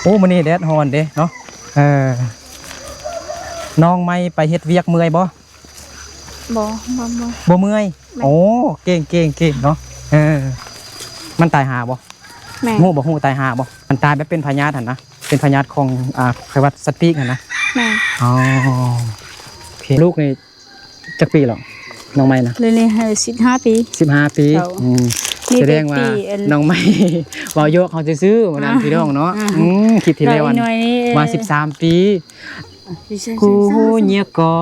ໂອ້ ມື້ນີ້ແດດຮ້ອນເດ້ເນາະ. ເອີ ນ້ອງໃໝ່ໄປເຮັດວຽກເມື່ອຍບໍ່? ບໍ່ ບໍ່ເມື່ອຍ. ບໍ່ເມື່ອຍ? ແມ່ນ. ໂອ້ ເກັ່ງໆໆ ເນາະ. ເອີ ມັນຕາຍຫາບໍ່? ແມ່ນ. ຮູ້ບໍ່? ຮູ້ຕາຍຫາບໍ່? ມັນຕາຍແບບເປັນພະຍາດຫັ້ນນະ ເປັນພະຍາດຂອງ ອ່າ ໄຂ້ຫວັດສັດປີກຫັ້ນນະ. ແມ່ນ. ອໍ ໂອເຄ. ລູກນີ້ຈັກປີແລ້ວ ນ້ອງໃໝ່ນະ? ເລີຍນີ້ ເອີ ສິບຫ້າປີ. ສິບຫ້າປີ. ເຈົ້າ. ອືມ ສະແດງວ່ານ້ອງໃໝ່ເວົ້າຢອກເຮົາຊື່ໆ ມື້ນັ້ນ ອ່າ ພີ່ນ້ອງເນາະ. ອ່າ ອືມ ຄລິບທີ່ແລ້ວ ວ່າສິບສາມປີ. ກູເຍກອ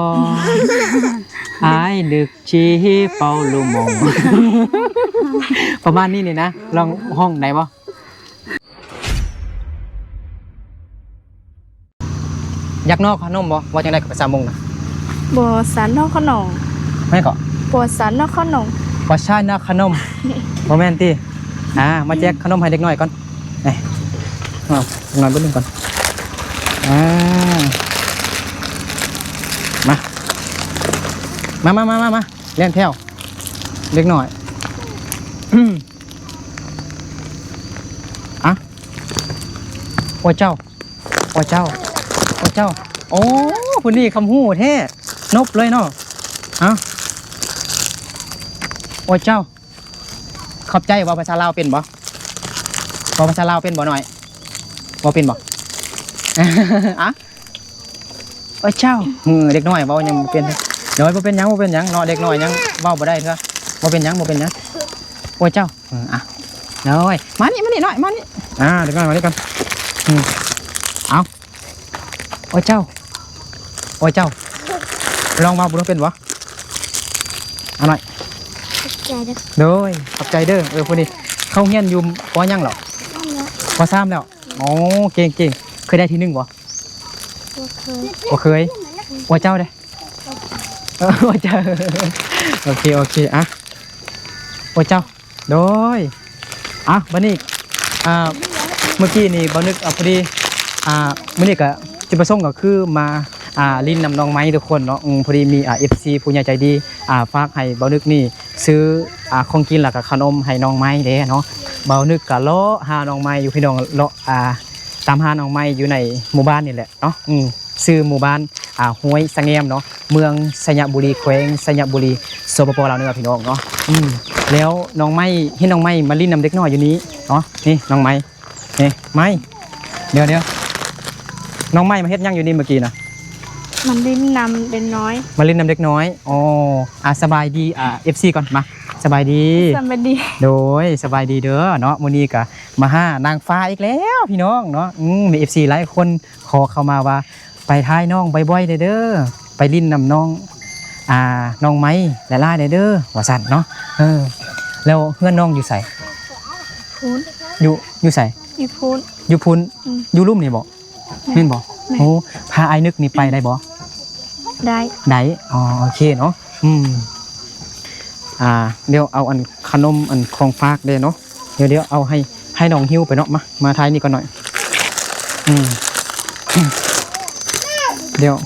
ອາຍນຶກຊິເປົ່າລູມອງ ປະມານນີ້ນີ້ນະ. ລອງຮ້ອງໄດ້ບໍ່? ຢາກນອກຂະໜົມບໍ່? ເວົ້າຈັ່ງໃດກັບພາສາມົ້ງນະ? ບໍ່ສານອກຂະໜົມ. ແມ່ນເກາະ? ບໍ່ສານອກຂະໜົມ. ບໍ່ຊານອກຂະໜົມ. ບໍ່ແມ່ນຕິ? ອ່າ ມາແຈກຂະໜົມໃຫ້ເດັກນ້ອຍກ່ອນ. ນີ້ ເອົາຈັກໜ້ອຍເບິ່ງກ່ອນ. ອ່າ ມາ ມາ ມາ ແລ່ນແຖວເດັກນ້ອຍ. ອືມ ອ່ະ ໂອ້ເຈົ້າ ໂອ້ເຈົ້າ ໂອ້ເຈົ້າ. ໂອ້ ຜູ້ນີ້ຄຳຮູ້ແທ້ ນົບເລີຍເນາະ. ເອົ້າ ໂອ້ເຈົ້າ. ຂອບໃຈ. ເວົ້າພາສາລາວເປັນບໍ່? ເວົ້າພາສາລາວເປັນບໍ່ນ້ອຍ? ເວົ້າເປັນບໍ່? ອະ ໂອ້ເຈົ້າ. ເອີ ເດັກນ້ອຍເວົ້າຍັງບໍ່ເປັນ. ໂດຍ ບໍ່ເປັນຫຍັງ ບໍ່ເປັນຫຍັງເນາະ ເດັກນ້ອຍຍັງເວົ້າບໍ່ໄດ້ເທື່ອ. ບໍ່ເປັນຫຍັງ ບໍ່ເປັນຫຍັງ. ໂອ້ເຈົ້າ. ເອີ ອະ ໂດຍ ມານີ້ ມານີ້ນ້ອຍ ມານີ້. ອ່າ ເດັກນ້ອຍມານີ້ກ່ອນ. ອືມ ເອົາ. ໂອ້ເຈົ້າ ໂອ້ເຈົ້າ ລອງເວົ້າເບິ່ງເປັນບໍ່? ເອົາໜ້ອຍ ຂອບໃຈເດີ. ໂດຍ ຂອບໃຈເດີ. ເອີ ຜູ້ນີ້ເຂົ້າຮຽນຢູ່ ປໍ ຫຍັງແລ້ວ? ປໍສາມແລ້ວ. ອໍ ເກັ່ງໆ. ເຄີຍໄດ້ທີໜຶ່ງບໍ່? ບໍ່ເຄີຍ. ບໍ່ເຄີຍ. ໂອ້ເຈົ້າເດ້? ເອີ ໂອ້ເຈົ້າ. ໂອເຄ ໂອເຄ. ອ່ະ ໂອ້ເຈົ້າ. ໂດຍ ອ່ະ ບັດນີ້ ອ່າ ເມື່ອກີ້ນີ້ບ່າວນຶກ ອ່າ ພໍດີ ອ່າ ມື້ນີ້ກະຈຸດປະສົງກະຄືມາ ອ່າ ຫຼິ້ນນຳນ້ອງໄມ້ທຸກຄົນເນາະ. ອືມ ພໍດີມີ ອ່າ ເອັຟຊີ ຜູ້ໃຫຍ່ໃຈດີ ອ່າ ຝາກໃຫ້ບ່າວນຶກນີ້ຊື້ ອ່າ ຂອງກິນ ແລ້ວກະຂະໜົມໃຫ້ນ້ອງໄມ້ເດ້ເນາະ. ບ່າວນຶກກະເລາະຫານ້ອງໄມ້ຢູ່ພີ່ນ້ອງ ເລາະ ອ່າ ຕາມຫານ້ອງໄມ້ຢູ່ໃນໝູ່ບ້ານນີ້ແຫຼະເນາະ. ອືມ ຊື່ໝູ່ບ້ານ ອ່າ ຫ້ວຍສະແງມເນາະ ເມືອງໄຊຍະບູລີ ແຂວງໄຊຍະບູລີ ສປປ ລາວເໜືອ ພີ່ນ້ອງເນາະ. ອືມ ແລ້ວນ້ອງໄມ້ ເຫັນນ້ອງໄມ້ມາຫຼິ້ນນຳເດັກນ້ອຍຢູ່ນີ້ເນາະ. ນີ້ນ້ອງໄມ້ ນີ້ໄມ້ ດຽວໆ ນ້ອງໄມ້ມາເຮັດຫຍັງຢູ່ນີ້ເມື່ອກີ້ນະ? ມາຫຼິ້ນນຳເດັກນ້ອຍ. ມາຫຼິ້ນນຳເດັກນ້ອຍ. ອໍ ອ່າ ສະບາຍດີ ອ່າ ເອັຟຊີ ກ່ອນ ມາ ສະບາຍດີ. ສະບາຍດີ. ໂດຍ ສະບາຍດີເດີເນາະ. ມື້ນີ້ກະມາຫານາງຟ້າອີກແລ້ວພີ່ນ້ອງເນາະ. ອືມ ມີ ເອັຟຊີ ຫຼາຍຄົນຂໍເຂົ້າມາວ່າ ໄປຖ່າຍນ້ອງບ່ອຍໆແດ່ເດີ ໄປຫຼິ້ນນຳນ້ອງ ອ່າ ນ້ອງໄມ້ຫຼາຍໆແດ່ເດີ ວ່າຊັ້ນເນາະ. ເອີ ແລ້ວເຮືອນນ້ອງຢູ່ໃສ? ພຸ້ນ. ຢູ່ ຢູ່ໃສ? ຢູ່ພຸ້ນ. ຢູ່ພຸ້ນ. ອືມ ຢູ່ລຸ່ມນີ້ບໍ? ແມ່ນ ແມ່ນບໍ? ແມ່ນ. ໂອ້ ພາອ້າຍນຶກນີ້ໄປໄດ້ບໍ? ໄດ້ ໄດ້. ອໍ ໂອເຄເນາະ. ອືມ ອ່າ ດຽວເອົາອັນຂະໜົມ ອັນຂອງຝາກເດ້ເນາະ. ດຽວ ດຽວເອົາໃຫ້ ໃຫ້ນ້ອງຫິ້ວໄປເນາະ. ມາ ມາຖ່າຍນີ້ກ່ອນໜ້ອຍ. ອືມ ດຽວ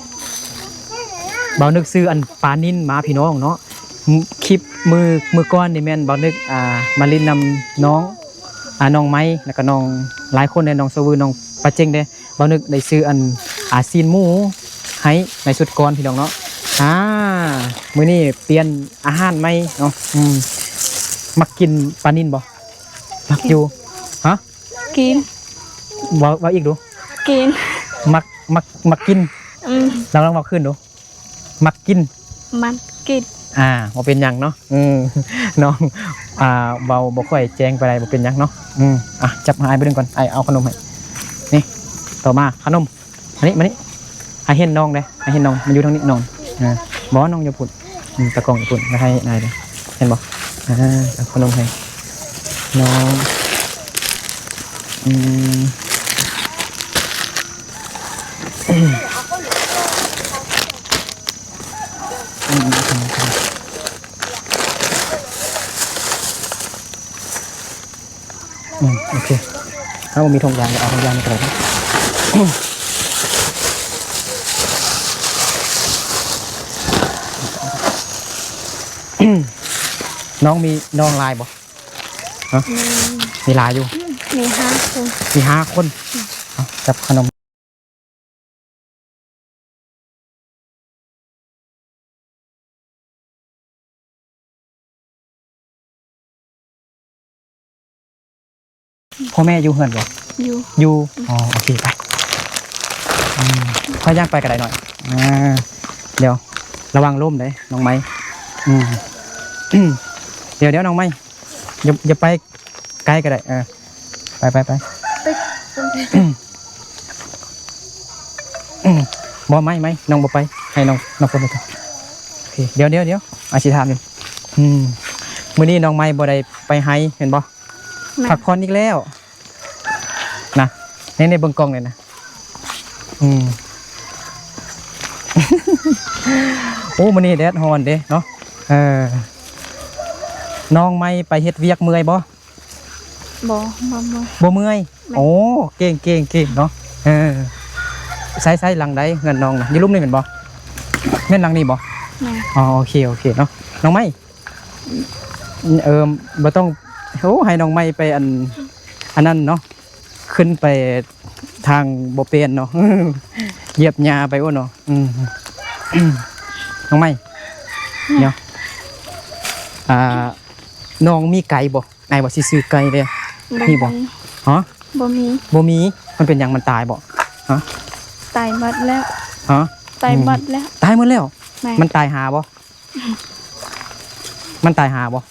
ບ່າວນຶກຊື້ອັນປານິນມາພີ່ນ້ອງເນາະ. ຄລິບມື້ ມື້ກ່ອນນີ້ແມ່ນບ່າວນຶກ ອ່າ ມາຫຼິ້ນນຳນ້ອງ ອ່າ ນ້ອງໄມ້ ແລ້ວກະນ້ອງຫຼາຍຄົນເດ້ ນ້ອງໂຊວື ນ້ອງປາເຈັງເດ້. ບ່າວນຶກໄດ້ຊື້ອັນ ອ່າ ຊີ້ນໝູໃຫ້ໃນຊຸດກ່ອນພີ່ນ້ອງເນາະ. ອ່າ ມື້ນີ້ປ່ຽນອາຫານໃໝ່ເນາະ. ອືມ ມັກກິນປານິນບໍ່? ມັກຢູ່. ຮະ? ກິນ. ເວົ້າ ເວົ້າອີກດູ. ກິນ. ມັກ ມັກ ມັກກິນ. ອືມ ລອງ ລອງເວົ້າຄືນດູ. ມັກກິນ. ມັກກິນ. ອ່າ ບໍ່ເປັນຫຍັງເນາະ. ອືມ ນ້ອງ ອ່າ ເວົ້າບໍ່ຄ່ອຍແຈ້ງປານໃດ ບໍ່ເປັນຫຍັງເນາະ. ອືມ ອ່ະ ຈັບໃຫ້ອ້າຍເບິ່ງກ່ອນ ອ້າຍເອົາຂະໜົມໃຫ້. ນີ້ ຕໍ່ມາຂະໜົມ ມານີ້ ມານີ້ ໃຫ້ເຫັນນ້ອງເດ້ ໃຫ້ເຫັນນ້ອງ ມາຢູ່ທາງນີ້ນ້ອງ. ອ່າ ບໍ່ ນ້ອງຢູ່ພຸ້ນ. ອືມ ຕາກ້ອງຢູ່ພຸ້ນ ໃຫ້ນາຍເດ້ ເຫັນບໍ່? ອ່າ ເອົາຂະໜົມໃຫ້ນ້ອງ. ອືມ ອືມ ອືມ ໂອເຄ ຖ້າບໍ່ມີຖົງຢາງ ເອົາຖົງຢາງນີ້ກໍໄດ້. ນ້ອງມີນ້ອງຫຼາຍບໍ່? ຮະ? ມີ ມີຫຼາຍຢູ່. ອືມ ມີຫ້າຄົນ. ມີຫ້າຄົນ. ອືມ ເອົາ ຈັບຂະໜົມ. ພໍ່ແມ່ຢູ່ເຮືອນບໍ່? ຢູ່ ຢູ່. ອໍ ໂອເຄ ໄປ. ອືມ ຂ້ອຍຍ່າງໄປກໍໄດ້ນ້ອຍ. ອ່າ ດຽວ ລະວັງລົ້ມເດ້ນ້ອງໄມ້. ອືມ ດຽວໆ ນ້ອງໄມ້ ຢ່າ ຢ່າໄປໄກກໍໄດ້. ເອີ ໄປ ໄປ ໄປ. ອືມ ບໍ່ ໄມ້ ໄມ້ ນ້ອງບໍ່ໄປ ໃຫ້ນ້ອງ ນ້ອງຝົນໄປ. ໂອເຄ ດຽວ ດຽວ ດຽວ ອາຊິຖາມຢູ່. ອືມ ມື້ນີ້ນ້ອງໄມ້ບໍ່ໄດ້ໄປໄຮ່ແມ່ນບໍ່? ແມ່ນ. ພັກຜ່ອນອີກແລ້ວນະ. ນີ້ໆ ເບິ່ງກ້ອງນີ້ນະ. ອືມ ໂອ້ ມື້ນີ້ແດດຮ້ອນເດ້ເນາະ. ເອີ ນ້ອງໄມ້ໄປເຮັດວຽກເມື່ອຍບໍ່? ບໍ່ ບໍ່ເມື່ອຍ. ບໍ່ເມື່ອຍ? ແມ່ນ. ໂອ້ ເກັ່ງ ເກັ່ງ ເກັ່ງເນາະ. ເອີ ໃສ ໃສ ຫຼັງໃດເຮືອນນ້ອງນະ? ຢູ່ລຸ່ມນີ້ແມ່ນບໍ່? ແມ່ນຫຼັງນີ້ບໍ່? ແມ່ນ. ອໍ ໂອເຄ ໂອເຄເນາະ ນ້ອງໄມ້. ເອີ ບໍ່ຕ້ອງ ໂອ້ ໃຫ້ນ້ອງໄມ້ໄປ ອັນ ອັນນັ້ນເນາະ ຂຶ້ນໄປທາງບໍ່ເປັນເນາະ ຢຽບຫຍ້າໄປໂອ້ເນາະ. ອືມ ນ້ອງໄມ້ ແມ່ນ ດຽວ ອ່າ ນ້ອງມີໄກ່ບໍ່? ອ້າຍວ່າຊິຊື້ໄກ່ເດ້. ບໍ່ມີ ມີບໍ່? ຮະ? ບໍ່ມີ ບໍ່ມີ. ມັນເປັນຫຍັງ? ມັນຕາຍບໍ່? ຮະ? ຕາຍໝົດແລ້ວ. ຮະ? ຕາຍໝົດແລ້ວ. ອືມ ຕາຍໝົດແລ້ວ? ແມ່ນ. ມັນຕາຍຫາບໍ່? ມັນຕາຍຫາບໍ່?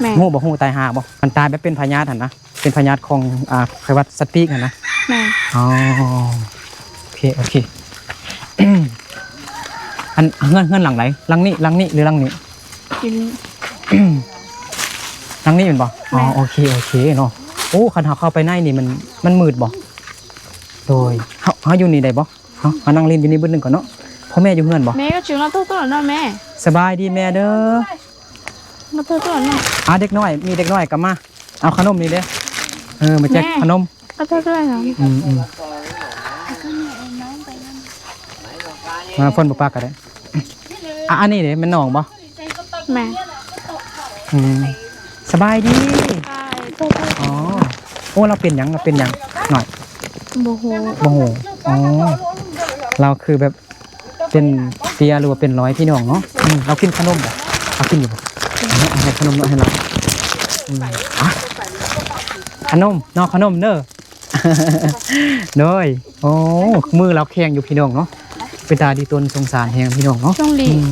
ແມ່ນ. ຮູ້ບໍ່? ຮູ້ຕາຍຫາບໍ່? ມັນຕາຍແບບເປັນພະຍາດຫັ້ນນະ ເປັນພະຍາດຂອງ ອ່າ ໄຂ້ຫວັດສັດປີກຫັ້ນນະ. ແມ່ນ. ອໍ ໂອເຄ ໂອເຄ. ອັນ ເຮືອນ ເຮືອນຫຼັງໃດ? ຫຼັງນີ້ ຫຼັງນີ້ ຫຼື ຫຼັງນີ້? ຢູ່ນີ້ ຫຼັງນີ້ແມ່ນບໍ່? ອໍ ແມ່ນ. ໂອເຄ ໂອເຄເນາະ. ໂອ້ ຄັນເຮົາເຂົ້າໄປໃນນີ້ ມັນ ມັນມືດບໍ່? ໂດຍ ເຮົາ ເຮົາຢູ່ນີ້ໄດ້ບໍ່? ເຮົາ ເຮົານັ່ງຫຼິ້ນຢູ່ນີ້ບຶດໜຶ່ງກ່ອນເນາະ. ພໍ່ແມ່ຢູ່ເຮືອນບໍ່? ແມ່ກໍຈື່ເນາະ ໂທດໆເນາະແມ່. ສະບາຍດີແມ່ເດີ. ມາເທີຕົວະເນາະ. ອ່າ ເດັກນ້ອຍ ມີເດັກນ້ອຍກໍມາ ເອົາຂະໜົມນີ້ເດ້. ເອີ ມາແຈກຂະໜົມ. ມາເທີຕົວະເນາະ. ອືມໆ ມາ ຝົນບໍ່ປາກກໍໄດ້. ອ່າ ອັນນີ້ເດ້ ແມ່ນນ້ອງບໍ່? ແມ່ນ. ອືມ ສະບາຍດີ. ອໍ ໂອ້ ລາວເປັນຫຍັງ? ລາວເປັນຫຍັງ? ນ້ອຍ ບໍ່ຮູ້ ບໍ່ຮູ້. ອໍ ລາວຄືແບບ ເປັນເຕ້ຍ ຫຼືວ່າເປັນລອຍ ພີ່ນ້ອງເນາະ. ອືມ ລາວກິນຂະໜົມບໍ່? ລາວກິນຢູ່ບໍ່? ເອົາໃຫ້ຂະໜົມເນາະ ໃຫ້ລາວ. ອືມ ອ່ະ ຂະໜົມເນາະ ຂະໜົມເດີ. ໂດຍ ໂອ້ ມືລາວແຂງຢູ່ ພີ່ນ້ອງເນາະ. ເປັນຕາລີຕົນສົງສານແຮງ ພີ່ນ້ອງເນາະ. ອືມ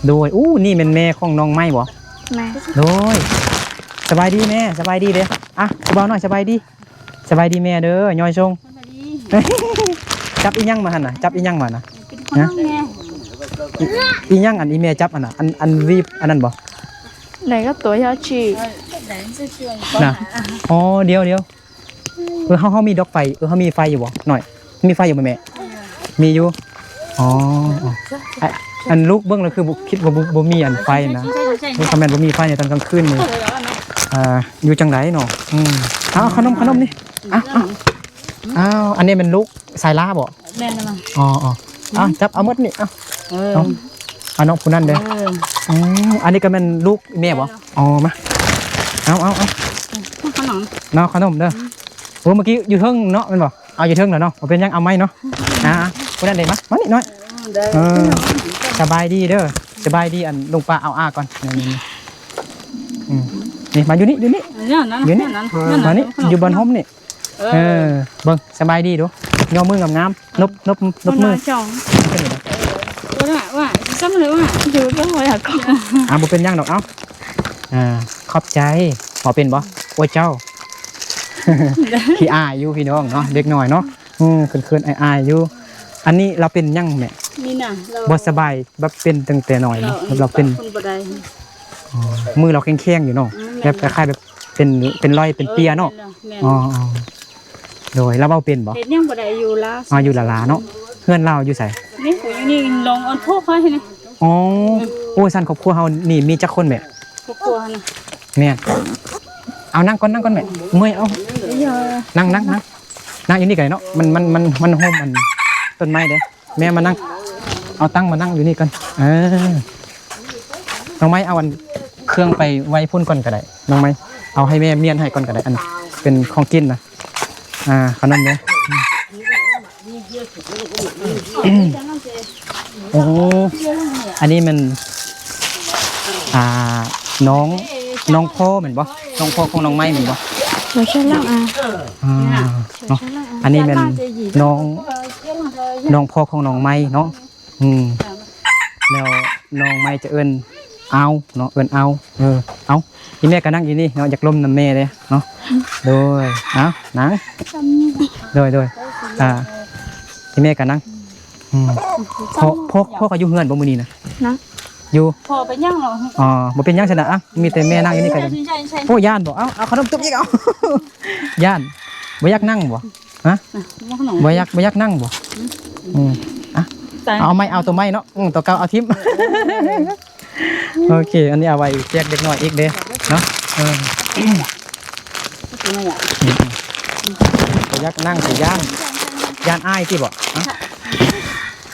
ໂດຍ ອູ້ ນີ້ແມ່ນແມ່ຂອງນ້ອງໄມ້ບໍ່? ແມ່ນ. ໂດຍ ສະບາຍດີແມ່. ສະບາຍດີເດີ. ອ່ະ ຜູ້ບ່າວນ້ອຍ ສະບາຍດີ. ສະບາຍດີແມ່ເດີ ຍ້ອຍຊົງ. ສະບາຍດີ. ຈັບອີ່ຫຍັງມາຫັ້ນນະ? ຈັບອີ່ຫຍັງມານະ? ກິນຂະໜົມແມ່. ອີ່ຫຍັງອັນອີ່ແມ່ຈັບຫັ້ນນະ? ອັນ ອັນຫວີບອັນນັ້ນບໍ່? ໄດ້ກັບຕົວຢາຈີ. ນະ ອໍ ດຽວໆ ເອີ ເຮົາ ເຮົາມີດອກໄຟ ເອີ ເຮົາມີໄຟຢູ່ບໍ່? ນ້ອຍ ມີໄຟຢູ່ບໍ່ແມ່? ມີຢູ່. ອໍ ອັນລູກເບິ່ງແລ້ວຄືຄິດວ່າບໍ່ ບໍ່ມີອັນໄຟນະ. ເອີ ຄັນແມ່ນບໍ່ມີໄຟໃນຕອນກາງຄືນນີ້ ອ່າ ຢູ່ຈັ່ງໃດເນາະ? ອືມ ເອົາຂະໜົມ ຂະໜົມນີ້. ອ້າວ ອ້າວ ອ້າວ ອັນນີ້ແມ່ນລູກຊາຍລາບໍ່? ແມ່ນລະ. ອໍໆ ເອົາ ຈັບເອົາໝົດນີ້. ເອົາ ເອີ ເອົາ ເອົານ້ອງຜູ້ນັ້ນເດີ. ເອີ ອືມ ອັນນີ້ກໍແມ່ນລູກແມ່ບໍ່? ອໍ ມາ ເອົາ ເອົາ ເອົາ ເອົາຂະໜົມເດີ. ໂອ້ ເມື່ອກີ້ຢູ່ເທິງເນາະ ແມ່ນບໍ່? ເອົາຢູ່ເທິງແລ້ວເນາະ ບໍ່ເປັນຫຍັງ ເອົາໃໝ່ເນາະ. ອ່າ ຜູ້ນັ້ນເດ້ ມາ ມານີ້ນ້ອຍ. ເອີ ສະບາຍດີເດີ ສະບາຍດີ. ອັນ ລຸງປ້າເອົາອ້າກ່ອນ ນີ້ ນີ້ ນີ້ ອືມ ນີ້ ມາຢູ່ນີ້ ຢູ່ນີ້ ຢູ່ນີ້ ມານີ້ ຢູ່ບ່ອນຮົ່ມນີ້. ເອີ ເອີ ເບິ່ງ ສະບາຍດີດູ ຍໍມືງາມໆ ນົບ ນົບ ນົບມື. ວ່າ ວ່າ ຊ້ຳເລີຍວ່າ ຢູ່ກໍບໍ່ຢາກ. ອ່າ ບໍ່ເປັນຫຍັງດອກ. ເອົາ ອ່າ ຂອບໃຈ. ເວົ້າເປັນບໍ່? ໂອ້ຍ ເຈົ້າ ຂີ້ອາຍຢູ່ ພີ່ນ້ອງເນາະ ເດັກນ້ອຍເນາະ. ອືມ ເຂີນໆ ອາຍໆ ຢູ່. ອັນນີ້ລາວເປັນຫຍັງແມ່? ນີ້ນະ ບໍ່ສະບາຍ ແບບເປັນຕັ້ງແຕ່ນ້ອຍເນາະ ລາວເປັນ ບໍ່ໄດ້. ອໍ ມືລາວແຂງໆ ຢູ່ເນາະ. ອືມ ແບບຄ້າຍໆ ແບບເປັນ ເປັນລອຍ ເປັນເຕ້ຍເນາະ. ເອີ ແມ່ນ ອໍໆ ໂດຍ ລາວເວົ້າເປັນບໍ່? ເຮັດຫຍັງບໍ່ໄດ້ ຢູ່ລາວ. ອໍ ຢູ່ລາວໆ ເນາະ. ເຮືອນລາວຢູ່ໃສ? ນີ້ ຢູ່ນີ້ ລອງອັນພວກຂ້ອຍນີ້. ອໍ ອືມ ໂອ້ ຊັ້ນຄອບຄົວເຮົານີ້ມີຈັກຄົນແມ່? ຄອບຄົວນະ ແມ່ນ. ເອົາ ນັ່ງກ່ອນ ນັ່ງກ່ອນແມ່ ເມື່ອຍ. ເອົາ ນັ່ງ ນັ່ງ ນັ່ງ ນັ່ງຢູ່ນີ້ກໍໄດ້ເນາະ. ມັນ ມັນ ມັນ ມັນຮົ່ມອັນຕົ້ນໄມ້ເດ້. ແມ່ມານັ່ງ ເອົາຕັ່ງມານັ່ງຢູ່ນີ້ກ່ອນ. ເອີ ນ້ອງໄມ້ເອົາອັນເຄື່ອງໄປໄວ້ພຸ້ນກ່ອນກໍໄດ້ ນ້ອງໄມ້ ເອົາໃຫ້ແມ່ມ້ຽນໃຫ້ກ່ອນກໍໄດ້ ອັນເປັນຂອງກິນນະ. ອ່າ ຂະໜົມເດ້. ໂອ້ ອັນນີ້ແມ່ນ ອ່າ ນ້ອງ ນ້ອງພໍ່ແມ່ນບໍ່? ນ້ອງພໍ່ຂອງນ້ອງໄມ້ແມ່ນບໍ່? ບໍ່ໃຊ່ແລ້ວ ອ່າ ອ່າ ເນາະ ອັນນີ້ແມ່ນນ້ອງ ນ້ອງພໍ່ຂອງນ້ອງໄມ້ເນາະ. ອືມ ແລ້ວນ້ອງໄມ້ຈະເອີ້ນອາວເນາະ ເອີ້ນອາວ. ເອີ ເອົາ ອີແມ່ກໍນັ່ງຢູ່ນີ້ເນາະ ຢາກລົມນຳແມ່ເດ້ເນາະ. ໂດຍ ເອົາ ນັ່ງ ໂດຍ ໂດຍ ອ່າ ອີແມ່ກໍນັ່ງ. ອືມ ພໍ່ ພໍ່ ພໍ່ກໍຢູ່ເຮືອນບໍ່ມື້ນີ້ນະ? ນະ ຢູ່ ພໍ່ໄປຫຍັງເນາະ? ອໍ ບໍ່ເປັນຫຍັງຊັ້ນນະ. ອ່ະ ມີແຕ່ແມ່ນັ່ງຢູ່ນີ້ກໍ ໃຊ່ ໂອ້ ຢ້ານບໍ່? ເອົາ ເອົາຂະໜົມຕຸບອີກ ເອົາ ຢ້ານ ບໍ່ຢາກນັ່ງບໍ່? ຮະ ບໍ່ຢາກ ບໍ່ຢາກນັ່ງບໍ່? ອືມ ອືມ ອ່ະ ເອົາໄມ້ ເອົາຕົວໃໝ່ເນາະ. ອືມ ຕົວເກົ່າເອົາຖິ້ມ. ໂອເຄ ອັນນີ້ເອົາໄວ້ແຈກເດັກນ້ອຍອີກເດ້ເນາະ. ເອີ ບໍ່ຢາກນັ່ງຊິຢ້ານ ຢ້ານອ້າຍຕິບໍ່? ຮະ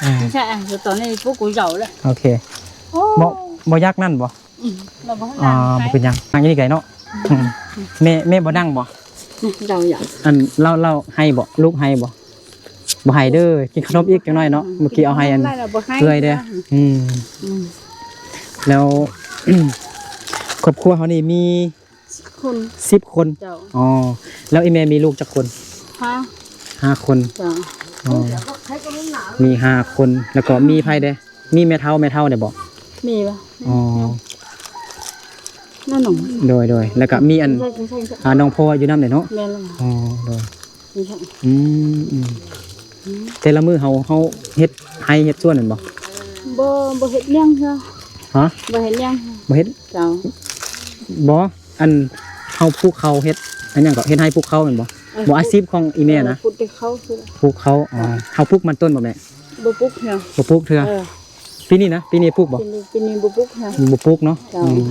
ອືມ ໃຊ່ ຕອນນີ້ພວກກູເຈົ້າແລ້ວ. ໂອເຄ ບໍ່ ບໍ່ຢາກນັ້ນບໍ່? ອືມ ບໍ່ເປັນຫຍັງ ນັ່ງຢູ່ນີ້ກໍໄດ້ເນາະ. ອືມ ແມ່ ແມ່ບໍ່ນັ່ງບໍ່? ເຈົ້າຢາກ ອັນ ລາວ ລາວໄຫ້ບໍ່? ລູກໄຫ້ບໍ່? ບໍ່ໄຫ້ເດີ ກິນຂະໜົມອີກຈັກໜ້ອຍເນາະ. ອືມ ເມື່ອກີ້ເອົາໃຫ້ອັນ ກິນຂະໜົມຫຼາຍແລ້ວບໍ່ໄຫ້ ເອື້ອຍເດ້. ອືມ ອືມ ແລ້ວ ຄອບຄົວເຮົານີ້ມີສິບຄົນ ສິບຄົນ. ເຈົ້າ ອໍ ແລ້ວອີແມ່ມີລູກຈັກຄົນ? ຫ້າ ຫ້າຄົນ. ເຈົ້າ ອໍ ມີຫ້າຄົນ ແລ້ວກໍມີໃຜເດ້? ມີແມ່ເຖົ້າ ແມ່ເຖົ້າໄດ້ບໍ່? ມີບໍ່? ອໍ ນັ້ນໜອງ ໂດຍ ໂດຍ ແລ້ວກະມີອັນ ອ່າ ນ້ອງພໍ່ຢູ່ນຳເດ້ເນາະ? ແມ່ນແລ້ວ. ອໍ ໂດຍ ອືມ ອືມ ອືມ ແຕ່ລະມື້ເຮົາ ເຮົາເຮັດໄຮ່ເຮັດສວນແມ່ນບໍ່? ບໍ່ ບໍ່ເຮັດຫຍັງເທື່ອ. ຮະ ບໍ່ເຮັດຫຍັງ ບໍ່ເຮັດ. ເຈົ້າ ບໍ່ ອັນ ເຮົາປູກເຂົ້າ ເຮັດອັນຫຍັງກໍ ເຮັດໄຮ່ປູກເຂົ້າແມ່ນບໍ່? ເອີ ບໍ່ ອາຊີບຂອງອີແມ່ນະ ເອີ ປູກແຕ່ເຂົ້າ ປູກເຂົ້າ. ອໍ ເຮົາປູກມັນຕົ້ນບໍ່ແມ່? ບໍ່ປູກເທື່ອ ບໍ່ປູກເທື່ອ. ເອີ ປີນີ້ນະ ປີນີ້ປູກບໍ່? ປີນີ້ ປີນີ້ບໍ່ປູກເທື່ອ ບໍ່ປູກເນາະ. ເຈົ້າ ອືມ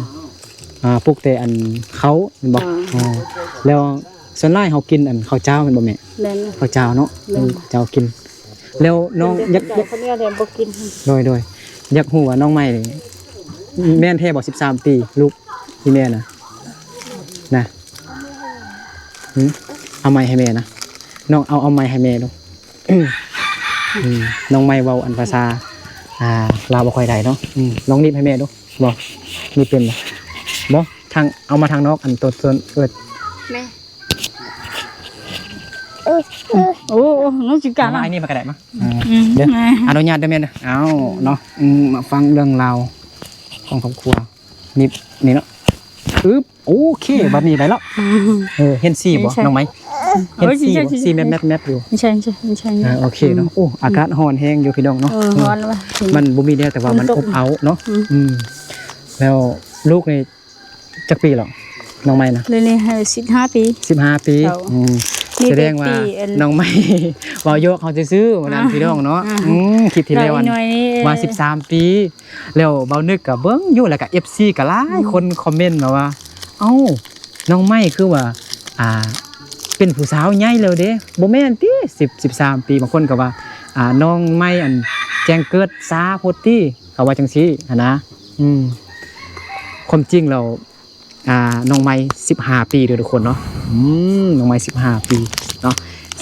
ອ່າ ປູກແຕ່ອັນເຂົ້າແມ່ນບໍ່? ເຈົ້າ ອໍ ແລ້ວສ່ວນຫຼາຍເຮົາກິນອັນເຂົ້າຈ້າວແມ່ນບໍ່ແມ່? ແມ່ນ ເຂົ້າຈ້າວເນາະ. ແມ່ນ ເອີ ເຈົ້າກິນ. ແລ້ວນ້ອງຢາກ ກິນແຕ່ເຂົ້າໜຽວແລ້ວບໍ່ກິນ. ໂດຍ ໂດຍ ຢາກຮູ້ວ່ານ້ອງໃໝ່ນີ້ ແມ່ນແທ້ບໍ່ ສິບສາມປີ ລູກ ອີແມ່ນະ ນະ ຫື ເອົາໄມໃຫ້ແມ່ນະ ນ້ອງເອົາ ເອົາໄມໃຫ້ແມ່ດູ. ອືມ ອືມ ນ້ອງໃໝ່ເວົ້າອັນພາສາ ອ່າ ລາວບໍ່ຄ່ອຍໄດ້ເນາະ. ອືມ ລອງໜີບໃຫ້ແມ່ດູ. ບໍ່ ໜີບເປັນບໍ່? ບໍ່ ທາງ ເອົາມາທາງນອກ ອັນໂຕ ໂຕເອີ້ນ ແມ່ ໂອ້ ໂອ້ ນ້ອງຊິກາງ ເອົາມາອັນນີ້ມາກໍໄດ້ມາ. ອືມ ເດີ ອະນຸຍາດເດີແມ່ເດີ. ເອົາເນາະ ອືມ ມາຟັງເລື່ອງລາວຂອງຄອບຄົວ. ນີ້ ນີ້ເນາະ ອຶບ ໂອເຄ ບັດນີ້ໄດ້ແລ້ວ. ເອີ ເຫັນສີບໍ່ ນ້ອງໃໝ່? ເຫັນສີບໍ່? ສີແມັດໆຢູ່. ໃຊ່ ໃຊ່ ໃຊ່ ເອີ ໂອເຄເນາະ. ອືມ ໂອ້ ອາກາດຮ້ອນແຮງຢູ່ພີ່ນ້ອງເນາະ. ເອີ ຮ້ອນວ່າ ມັນບໍ່ມີແນວ ແຕ່ວ່າມັນອົບເອົາເນາະ. ອືມ ອືມ ແລ້ວລູກນີ້ຈັກປີແລ້ວ ນ້ອງໃໝ່ນະ? ດຽວນີ້ສິບຫ້າປີ ສິບຫ້າປີ. ເຈົ້າ ອືມ ສະແດງວ່ານ້ອງໃໝ່ເວົ້າຢອກເຮົາຊື່ໆ ວ່ານັ້ນ ອ່າ ພີ່ນ້ອງເນາະ. ອ່າ ອືມ ຄລິບທີ່ແລ້ວ ວ່າສິບສາມປີ. ແລ້ວເບົານຶກກໍເບິ່ງຢູ່ ແລ້ວກໍເອັຟຊີກໍຫຼາຍຄົນຄອມເມັນມາວ່າ ເອົ້າ ນ້ອງໃໝ່ຄືວ່າ ອ່າ ເປັນຜູ້ສາວໃຫຍ່ແລ້ວເດ້ ບໍ່ແມ່ນຕິ ສິບ ສິບສາມປີ. ບາງຄົນກໍວ່າ ອ່າ ນ້ອງໃໝ່ອັນແຈ້ງເກີດຊ້າໂພດຕິ ເຂົາວ່າຈັ່ງຊີ້ຫັ້ນນະ. ອືມ ຄວາມຈິງແລ້ວ ອ່າ ນ້ອງໃໝ່ສິບຫ້າປີເດີທຸກຄົນເນາະ. ອືມ ນ້ອງໃໝ່ສິບຫ້າປີເນາະ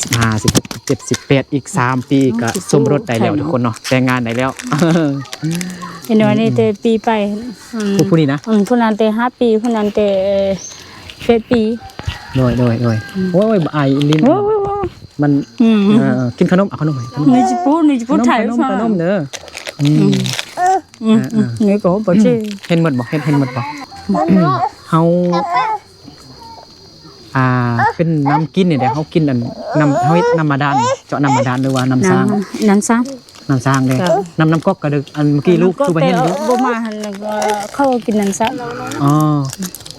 ສິບຫ້າ ສິບຫົກ ສິບເຈັດ ສິບແປດ ອີກສາມປີກໍສົມລົດໄດ້ແລ້ວທຸກຄົນເນາະ ແຕ່ງງານໄດ້ແລ້ວ. ເຫັນວ່ານີ້ແຕ່ປີໄປ ອືມ ຜູ້ ຜູ້ນີ້ນະ? ອືມ ຜູ້ນັ້ນແຕ່ຫ້າປີ ຜູ້ນັ້ນແຕ່ແປດປີ. ໂດຍ ໂດຍ ໂດຍ. ອືມ ໂອ້ຍ ອາຍອີ່ຫຼີ ໂອ້ຍ ມັນ ອືມ ເອີ ກິນຂະໜົມ ເອົາຂະໜົມໃຫ້ ຂະໜົມ ນີ້ຊິປູດ ນີ້ຊິປູດ ຂະໜົມ ຖ່າຍ ຂະໜົມ ຂະໜົມເດີ. ອືມ ອືມ ອ່າ ອືມ ອ່າ ນີ້ກໍບໍ່ເຈັບ ເຫັນໝົດບໍ່? ເຫັນ ເຫັນໝົດບໍ່? ເຮົາ ອ່າ ເປັນນ້ຳກິນນີ້ແຫຼະ ເຮົາກິນອັນ ນ້ຳ ເຮົາເຮັດນ້ຳບາດານ ເຈາະນ້ຳບາດານ ຫຼືວ່ານ້ຳສ້າງ? ນ້ຳ ນ້ຳສ້າງ ນ້ຳສ້າງເດ້. ເຈົ້າ ນ້ຳ ນ້ຳກອກກໍໄດ້ ອັນເມື່ອກີ້ລູກຄືວ່າເຫັນຢູ່ ບໍ່ມາຫັ້ນ ແລ້ວກໍເຂົາກິນນ້ຳສ້າງ. ອໍ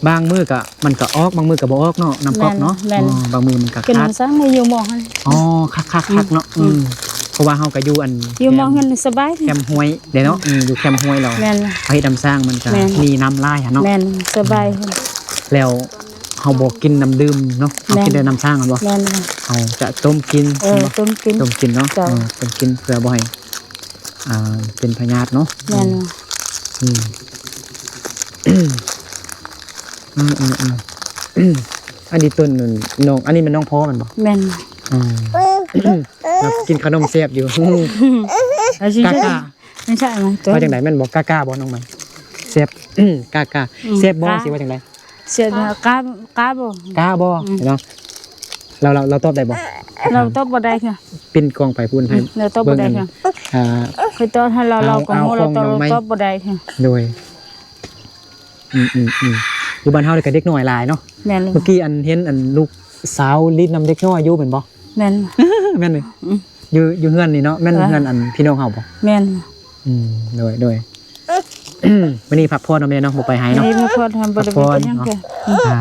ບາງມື້ກໍ ມັນກໍອອກ ບາງມື້ກໍບໍ່ອອກເນາະ ນ້ຳກອກເນາະ. ແມ່ນ ອໍ ບາງມື້ມັນກໍຂາດ ກິນນ້ຳສ້າງຢູ່ໝໍຫັ້ນ. ອໍ ຄັກໆໆເນາະ. ອືມ ອືມ ເພາະວ່າເຮົາກໍຢູ່ອັນ ຢູ່ໝໍຫັ້ນສະບາຍ ແຄມຫ້ວຍເດ້ເນາະ. ອືມ ຢູ່ແຄມຫ້ວຍແລ້ວ ແມ່ນ ເຮົາເຮັດນ້ຳສ້າງມັນກໍ ແມ່ນ ມີນ້ຳຫຼາຍຫັ້ນເນາະ. ແມ່ນ ສະບາຍ. ອືມ ແລ້ວເຮົາບໍ່ກິນນ້ຳດື່ມເນາະ ເຮົາ ແມ່ນ ກິນແຕ່ນ້ຳສ້າງແມ່ນບໍ່? ແມ່ນ ເຮົາຈະຕົ້ມກິນ. ເອີ ແມ່ນບໍ່? ຕົ້ມກິນ ຕົ້ມກິນເນາະ. ເຈົ້າ ເອີ ຕົ້ມກິນເພື່ອບໍ່ໃຫ້ ອ່າ ເປັນພະຍາດເນາະ. ແມ່ນ ອືມ ອືມ ອືມ ອັນນີ້ຕົ້ນນ້ອງ ອັນນີ້ແມ່ນນ້ອງພໍ່ແມ່ນບໍ່? ແມ່ນ. ອືມ ລາວກິນຂະໜົມແຊບຢູ່. ເອົາຊິ ກ້າໆ ໃຊ່ ໃຊ່ ວ່າຈັ່ງໃດ ແມ່ນບໍ່? ກ້າໆ ບໍ່ ນ້ອງໃໝ່? ແຊບ ກ້າໆ ອືມ ແຊບບໍ່ ຊິວ່າຈັ່ງໃດ? ເສຍ ກ້າ ກ້າບໍ່? ກ້າບໍ່? ອືມ ເນາະ ລາວ ລາວ ລາວຕອບໄດ້ບໍ່? ລາວຕອບບໍ່ໄດ້ຄ່ະ. ປິ່ນກ້ອງໄປພຸ້ນໃຫ້ ອືມ ລາວຕອບບໍ່ໄດ້ຄ່ະ. ອ່າ ຂ້ອຍຕອບໃຫ້ລາວ ລາວກໍຮູ້ ລາວຕອບ ຕອບບໍ່ໄດ້ຄ່ະ. ໂດຍ ອືມໆໆ ຢູ່ບ້ານເຮົານີ້ກໍເດັກນ້ອຍຫຼາຍເນາະ. ແມ່ນ ເມື່ອກີ້ອັນເຫັນອັນລູກສາວຫຼິ້ນນຳເດັກນ້ອຍຢູ່ແມ່ນບໍ່? ແມ່ນ ແມ່ນ ອືມ ຢູ່ ຢູ່ເຮືອນນີ້ເນາະ ແມ່ນ ເອີ ເຮືອນອັນພີ່ນ້ອງເຮົາບໍ່? ແມ່ນ ອືມ ໂດຍ ໂດຍ ມື້ນີ້ພັກຜ່ອນເນາະແມ່ເນາະ ບໍ່ໄປໃຫ້ເນາະ. ມື້ນີ້ພັກຜ່ອນ ບໍ່ໄດ້ໄປຫຍັງ ພັກຜ່ອນເນາະ ເທື່ອ. ອ່າ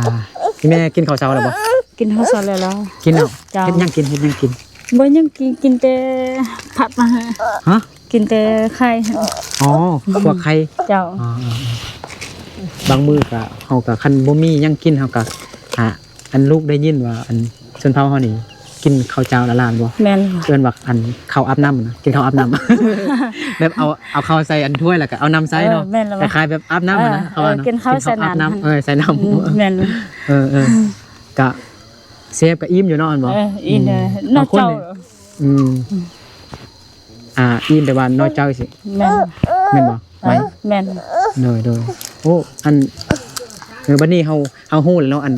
ແມ່ກິນເຂົ້າເຊົ້າແລ້ວບໍ່? ກິນເຂົ້າເຊົ້າແລ້ວ. ກິນແລ້ວ ເຈົ້າ ເຮັດຫຍັງກິນ? ເຮັດຫຍັງກິນ? ບໍ່ຫຍັງກິນ ກິນແຕ່ຜັກມາໃຫ້. ຮະ? ກິນແຕ່ໄຂ່. ອໍ ອືມ ພວກໄຂ່ ເຈົ້າ. ອໍ ບາງມື້ກະ ເຮົາກະ ຄັນບໍ່ມີຫຍັງກິນ ເຮົາກະ ອ່າ ອັນລູກໄດ້ຍິນວ່າ ອັນຊົນເຜົ່າເຮົານີ້ກິນເຂົ້າເຈົ້າລ້າໆ ບໍ່? ແມ່ນ ເອີ້ນວ່າ ອັນເຂົ້າອາບນ້ຳນະ ກິນເຂົ້າອາບນ້ຳ ແບບເອົາ ເອົາເຂົ້າໃສ່ອັນຖ້ວຍ ແລ້ວກະເອົານ້ຳໃສ່ເນາະ. ເອີ ແມ່ນແລ້ວ ຄ້າຍໆແບບອາບນ້ຳນະ ເອີ ເຂົາວ່າເນາະ ເອີ ກິນເຂົ້າໃສ່ນ້ຳ ກິນເຂົ້າອາບນ້ຳ ເອີ ໃສ່ນ້ຳ. ອືມ ແມ່ນ ເອີໆ ກະ ແຊບກະອີ່ມຢູ່ເນາະ ແມ່ນບໍ່? ເອີ ອີ່ມເດີ ອືມ ນອກເຈົ້າ ບາງຄົນນີ້ ອືມ ອ່າ ອີ່ມແຕ່ວ່ານ້ອຍເຈົ້າຊິ. ແມ່ນ ແມ່ນບໍ່? ໄໝ? ເອີ ແມ່ນ ໂດຍໆ. ໂອ້ ອັນ ເອີ ບັດນີ້ເຮົາ ເຮົາຮູ້ແລ້ວເນາະ ອັນ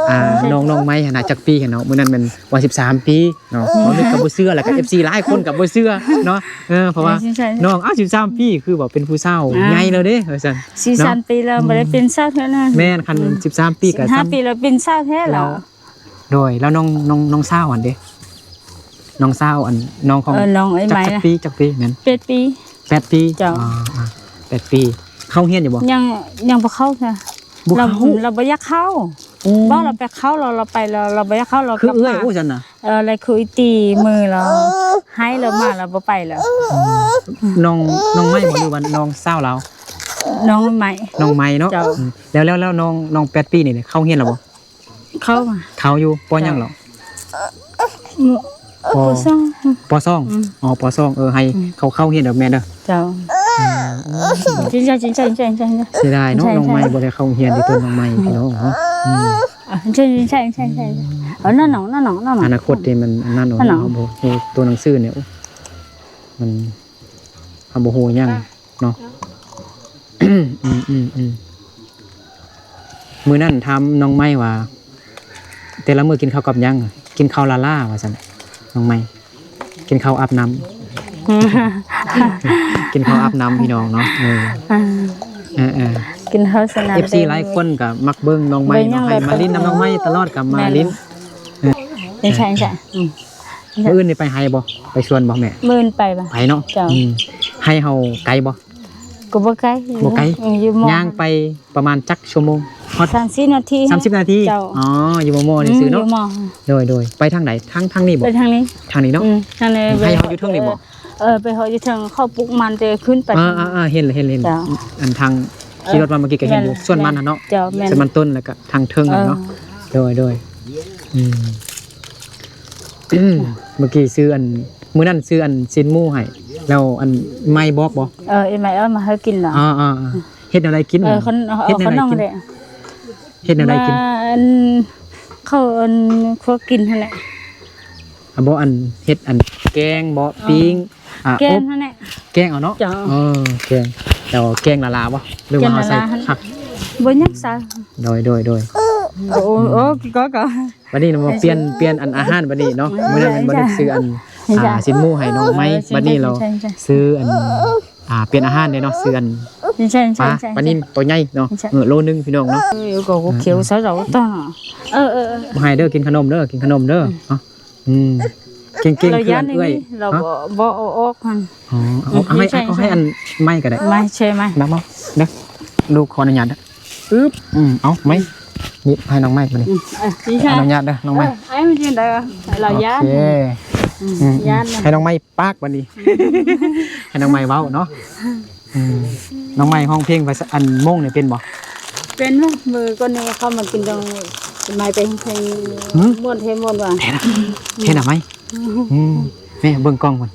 ອ່າ ນ້ອງ ນ້ອງໄມຫັ້ນນະ ຈັກປີຫັ້ນເນາະ? ມື້ນັ້ນແມ່ນວ່າສິບສາມປີເນາະ. ອືມ ເວົ້າເລີຍກໍບໍ່ເຊື່ອ ແລ້ວກໍເອັຟຊີຫຼາຍຄົນກໍບໍ່ເຊື່ອເນາະ. ເອີ ເພາະວ່າ ໃຊ່ໆ ນ້ອງ ອ້າວ ສິບສາມປີ ຄືວ່າເປັນຜູ້ສາວ ອ່າ ໃຫຍ່ແລ້ວເດ້ ວ່າຊັ້ນ. ສິບສາມ ເນາະ ປີແລ້ວ ອືມ ບໍ່ໄດ້ເປັນສາວເທື່ອນັ້ນ. ແມ່ນ ຄັນ ອືມ ສິບສາມປີກໍ ສິບຫ້າປີແລ້ວ ເປັນສາວແທ້ແລ້ວ. ໂດຍ ແລ້ວນ້ອງ ນ້ອງ ນ້ອງສາວຫັ້ນເດ? ນ້ອງສາວ ອັນ ນ້ອງຂອງ ເອີ ນ້ອງໄອ້ໄມ ຈັກ ຈັກປີ ຈັກປີແມ່ນ? ແປດປີ. ແປດປີ ເຈົ້າ. ອໍ ອ່າ ແປດປີ. ເຂົ້າຮຽນຢູ່ບໍ່? ຍັງ ຍັງບໍ່ເຂົ້າເທື່ອ. ບໍ່ເຂົ້າ? ລາວ ລາວບໍ່ຢາກເຂົ້າ. ໂອ້ ບອກລາວໄປເຂົ້າ ລາວ ລາວໄປ ລາວ ລາວບໍ່ຢາກເຂົ້າ ລາວ ຄືເອື້ອຍ ໂອ້ ຊັ້ນນະ. ເອີ ແລ້ວຄືອີຕີມືລາວ ໃຫ້ລາວມາ ລາວບໍ່ໄປແລ້ວ. ອືມ ນ້ອງ ນ້ອງໄມ້ບໍ່ ຫຼືວ່ານ້ອງສາວລາວ? ນ້ອງໄມ້. ນ້ອງໄມ້ເນາະ. ເຈົ້າ. ອືມ ແລ້ວ ແລ້ວ ແລ້ວນ້ອງ ນ້ອງແປດປີນີ້ເດ້ ເຂົ້າຮຽນແລ້ວບໍ່? ເຂົ້າ ເຂົ້າຢູ່ ປໍຫຍັງເນາະ? ປໍ ປໍສອງ. ປໍສອງ. ອືມ ອໍ ປໍສອງ. ເອີ ໃຫ້ ອືມ ເຂົາເຂົ້າຮຽນເດີແມ່ເດີ. ເຈົ້າ. ອືມ ຈິງໃຈ ຈິງໃຈ ຈິງໃຈ ຈິງໃຈ. ເສຍດາຍເນາະ ນ້ອງໄມ້ບໍ່ໄດ້ເຂົ້າຮຽນເດ້ ຕົວນ້ອງໄມ້ ອືມ ພີ່ນ້ອງເນາະ. ອືມ ອືມ ໃຊ່ ໃຊ່ ໃຊ່ ໃຊ່. ອະ ນ້ອງ ນ້ອງ ນ້ອງ ນ້ອງ ອະນາຄົດນີ້ມັນອັນນັ້ນເນາະ ເຮົາບໍ່ຮູ້ຕົວໜັງສືນີ້ ມັນ ເຮົາບໍ່ຮູ້ຫຍັງ ເນາະ. ອືມໆໆ ມື້ນັ້ນຖາມນ້ອງໄມ້ວ່າ ແຕ່ລະມື້ກິນເຂົ້າກັບຫຍັງ? ກິນເຂົ້າລ້າໆ ວ່າຊັ້ນ ນ້ອງໄມ້ ກິນເຂົ້າອາບນ້ຳ ກິນເຂົ້າອາບນ້ຳ ພີ່ນ້ອງເນາະ. ເອີ ອ່າ ເອີໆ ກິນເຂົ້າສະໜາມ ເອັຟຊີຫຼາຍຄົນກໍມັກເບິ່ງນ້ອງໄມ້ເນາະ ໃຫ້ມາຫຼິ້ນນຳນ້ອງໄມ້ຕະຫຼອດ ກໍມາຫຼິ້ນ. ເອີ ໃຊ່ໆ ອືມ ມື້ອື່ນນີ້ໄປໄຮ່ບໍ່? ໄປສວນບໍ່ແມ່? ມື້ອື່ນໄປບໍ່? ໄປເນາະ. ເຈົ້າ. ອືມ ໄຮ່ເຮົາໄກບໍ່? ກໍບໍ່ໄກ ບໍ່ໄກ. ເອີ ຢູ່ໝໍ້ ຍ່າງໄປປະມານຈັກຊົ່ວໂມງ? ຮອດ ສາມສິບນາທີ. ສາມສິບນາທີ. ເຈົ້າ. ອໍ ຢູ່ໝໍ້ໆ ອືມ ຊື່ເນາະ. ຢູ່ໝໍ້. ໂດຍໆ. ໄປທາງໃດ? ທາງ ທາງນີ້ບໍ່? ໄປທາງນີ້ ທາງນີ້ເນາະ. ອືມ ທາງນີ້. ໄຮ່ເຮົາຢູ່ເທິງນີ້ບໍ່? ເອີ ໄປເຮົາຢູ່ເທິງ ເຂົາປູກມັນແຕ່ຂຶ້ນໄປ. ອ່າໆໆ ເຫັນແລ້ວ ເຫັນແລ້ວ ເຫັນແລ້ວ. ເຈົ້າ. ອັນທາງ ເອີ ຂີ່ລົດມາເມື່ອກີ້ກໍເຫັນຢູ່ ແມ່ນ ສວນມັນຫັ້ນເນາະ. ເຈົ້າ ແມ່ນ ສວນມັນຕົ້ນ ແລ້ວກໍທາງເທິງ ເອີ ເນາະ. ໂດຍໆ. ອືມ ເມື່ອກີ້ຊື້ອັນ ມື້ນັ້ນຊື້ອັນຊີ້ນໝູໃຫ້ ແລ້ວອັນໄມ້ບອກບໍ່? ເອີ ອີ່ໄມ້ເອົາມາໃຫ້ກິນເນາະ. ອໍໆໆ ເຮັດແນວໃດກິນ? ເອີ ເຮັດແນວໃດກິນ? ເຮັດແນວໃດກິນ? ອັນ ເຂົາອັນຄົວກິນຫັ້ນແຫຼະ. ອ່າ ບໍ່ ອັນເຮັດອັນແກງບໍ່? ປີ້ງ ອ່າ ແກງຫັ້ນແຫຼະ. ແກງເອົາເນາະ. ເຈົ້າ. ເອີ ແກງ ແຕ່ວ່າແກງລາໆບໍ່ ຫຼືວ່າເຮົາໃສ່ຜັກ? ບໍ່ ຍັງໃສ່. ໂດຍໆໆ. ໂອ້ ໂອ້ ກໍ ກໍ ບັດນີ້ມາປ່ຽນ ປ່ຽນອັນອາຫານບັດນີ້ເນາະ. ມື້ນັ້ນແມ່ນບໍ່ໄດ້ຊື້ອັນ ອ່າ ຊີ້ນໝູໃຫ້ນ້ອງໄມ້ ບັດນີ້ລາວຊື້ອັນ ອ່າ ປ່ຽນອາຫານເດ້ເນາະ ຊື້ອັນປາ ປານິນໂຕໃຫຍ່ເນາະ. ເອີ ໂລໜຶ່ງ ພີ່ນ້ອງເນາະ. ເອີ ກໍຂຽວຊະເຈົ້າຕ້ອງ. ເອີໆ ບໍ່ໃຫ້ເດີ ກິນຂະໜົມເດີ ກິນຂະໜົມເດີເນາະ. ອືມ ເກັ່ງໆ ຄືອັນເອື້ອຍ ລາວຢ້ານນີ້ ລາວບໍ່ ບໍ່ເອົາອອກຫັ້ນ. ອໍ ເອົາ ເອົາໃຫ້ ເອົາໃຫ້ອັນໄມ້ກໍໄດ້ ໄມ້ ໃຊ່ໄມ້ ມາ ມາເດີ ລູກຂໍອະນຸຍາດເດີ. ອຶບ ອືມ ເອົາໄມ້ ນີ້ໃຫ້ນ້ອງໄມ້ບາດນີ້. ອືມ ເອີ ອະນຸຍາດເດີນ້ອງໄມ້. ເອີ ໃຫ້ມັນຈັ່ງໃດວະ ລາວຢ້ານ. ໂອເຄ ອືມ ອືມ ຢ້ານ ໃຫ້ນ້ອງໄມ້ປາກບາດນີ້ ໃຫ້ນ້ອງໄມ້ເວົ້າເນາະ. ອືມ ນ້ອງໄມ້ຮ້ອງເພງພາສາ ອັນມົ້ງນີ້ເປັນບໍ່? ເປັນ. ມື້ກ່ອນນີ້ເຂົ້າມາກິນດອງໄມ້ ເປັນເພງ ຫືມ ມ່ວນແທ້ມ່ວນວ່າ. ແທ້ນະ ແທ້ນະໄມ້. ອືມ ອືມ ແມ່ເບິ່ງກ້ອງເພິ່ນ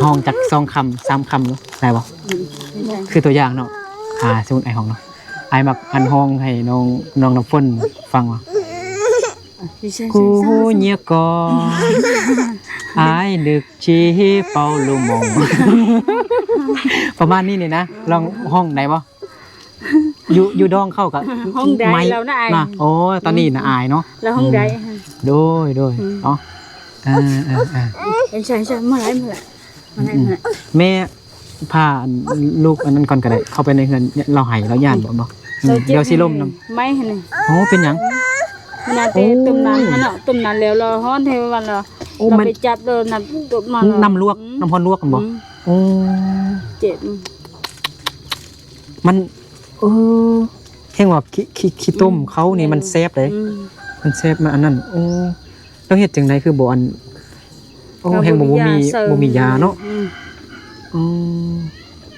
ຮ້ອງຈັກສອງຄຳສາມຄຳໄດ້ບໍ່? ອືມ ຄືຕົວຢ່າງເນາະ ອ່າ ສົມມຸດອ້າຍຮ້ອງເນາະ ອ້າຍມັກອັນຮ້ອງໃຫ້ນ້ອງ ນ້ອງນ້ຳຝົນຟັງວ່າ ກູເຍກອ ອ້າຍນຶກຊິເປົ່າລູກມົງ ປະມານນີ້ນີ້ນະ. ລອງຮ້ອງໄດ້ບໍ່? ຢູ່ ຢູ່ດອງເຂົາກະຮ້ອງໄດ້ ໄມ້ ລາວນະອາຍນະ. ໂອ້ ຕອນນີ້ນະອາຍເນາະ ລາວຮ້ອງໄດ້. ອືມ ໂດຍ ໂດຍ ອືມ ເນາະ. ເອີ ເອີ ເອີ ເອີ ໃຊ່ ໃຊ່ ມາໄຫຼ ມາໄຫຼ ມາໄຫຼ ອືມ ມາໄຫຼ. ແມ່ ພາອັນລູກອັນນັ້ນກ່ອນກໍໄດ້ ເຂົ້າໄປໃນເຮືອນ ລາວໄຫ້ ລາວຢ້ານບໍ່? ອືມ ບໍ່ ອືມ ລາວເຈັບ ດຽວຊິລົ້ມນຳ ໄມ້ຫັ້ນນະ. ໂອ້ ເປັນຫຍັງ? ຂະໜາດແຕ່ ໂອ້ ຕົ້ມນ້ຳຫັ້ນເນາະ ຕົ້ມນ້ຳແລ້ວລາວຮ້ອນແທ້ວ່າລາວ ໂອ້ ລາວ ມັນ ໄປຈັບລາວ ນ້ຳຕົ້ມມາລາວ ນ້ຳລວກ ອືມ ນ້ຳຮ້ອນລວກຫັ້ນບໍ່? ອືມ ໂອ້ ເຈັບ ມັນ ເອີ ແຮ່ງວ່າຂີ້ ຂີ້ ຂີ້ຕົມເຂົານີ້ມັນແຊບເດ້. ອືມ ມັນແຊບ ມັນອັນນັ້ນ. ໂອ້ ລາວເຮັດຈັ່ງໃດຄືບໍ່ອັນ ໂອ້ ແຮ່ງບໍ່ ບໍ່ມີ ບໍ່ມີຢາເນາະ. ອືມ ອືມ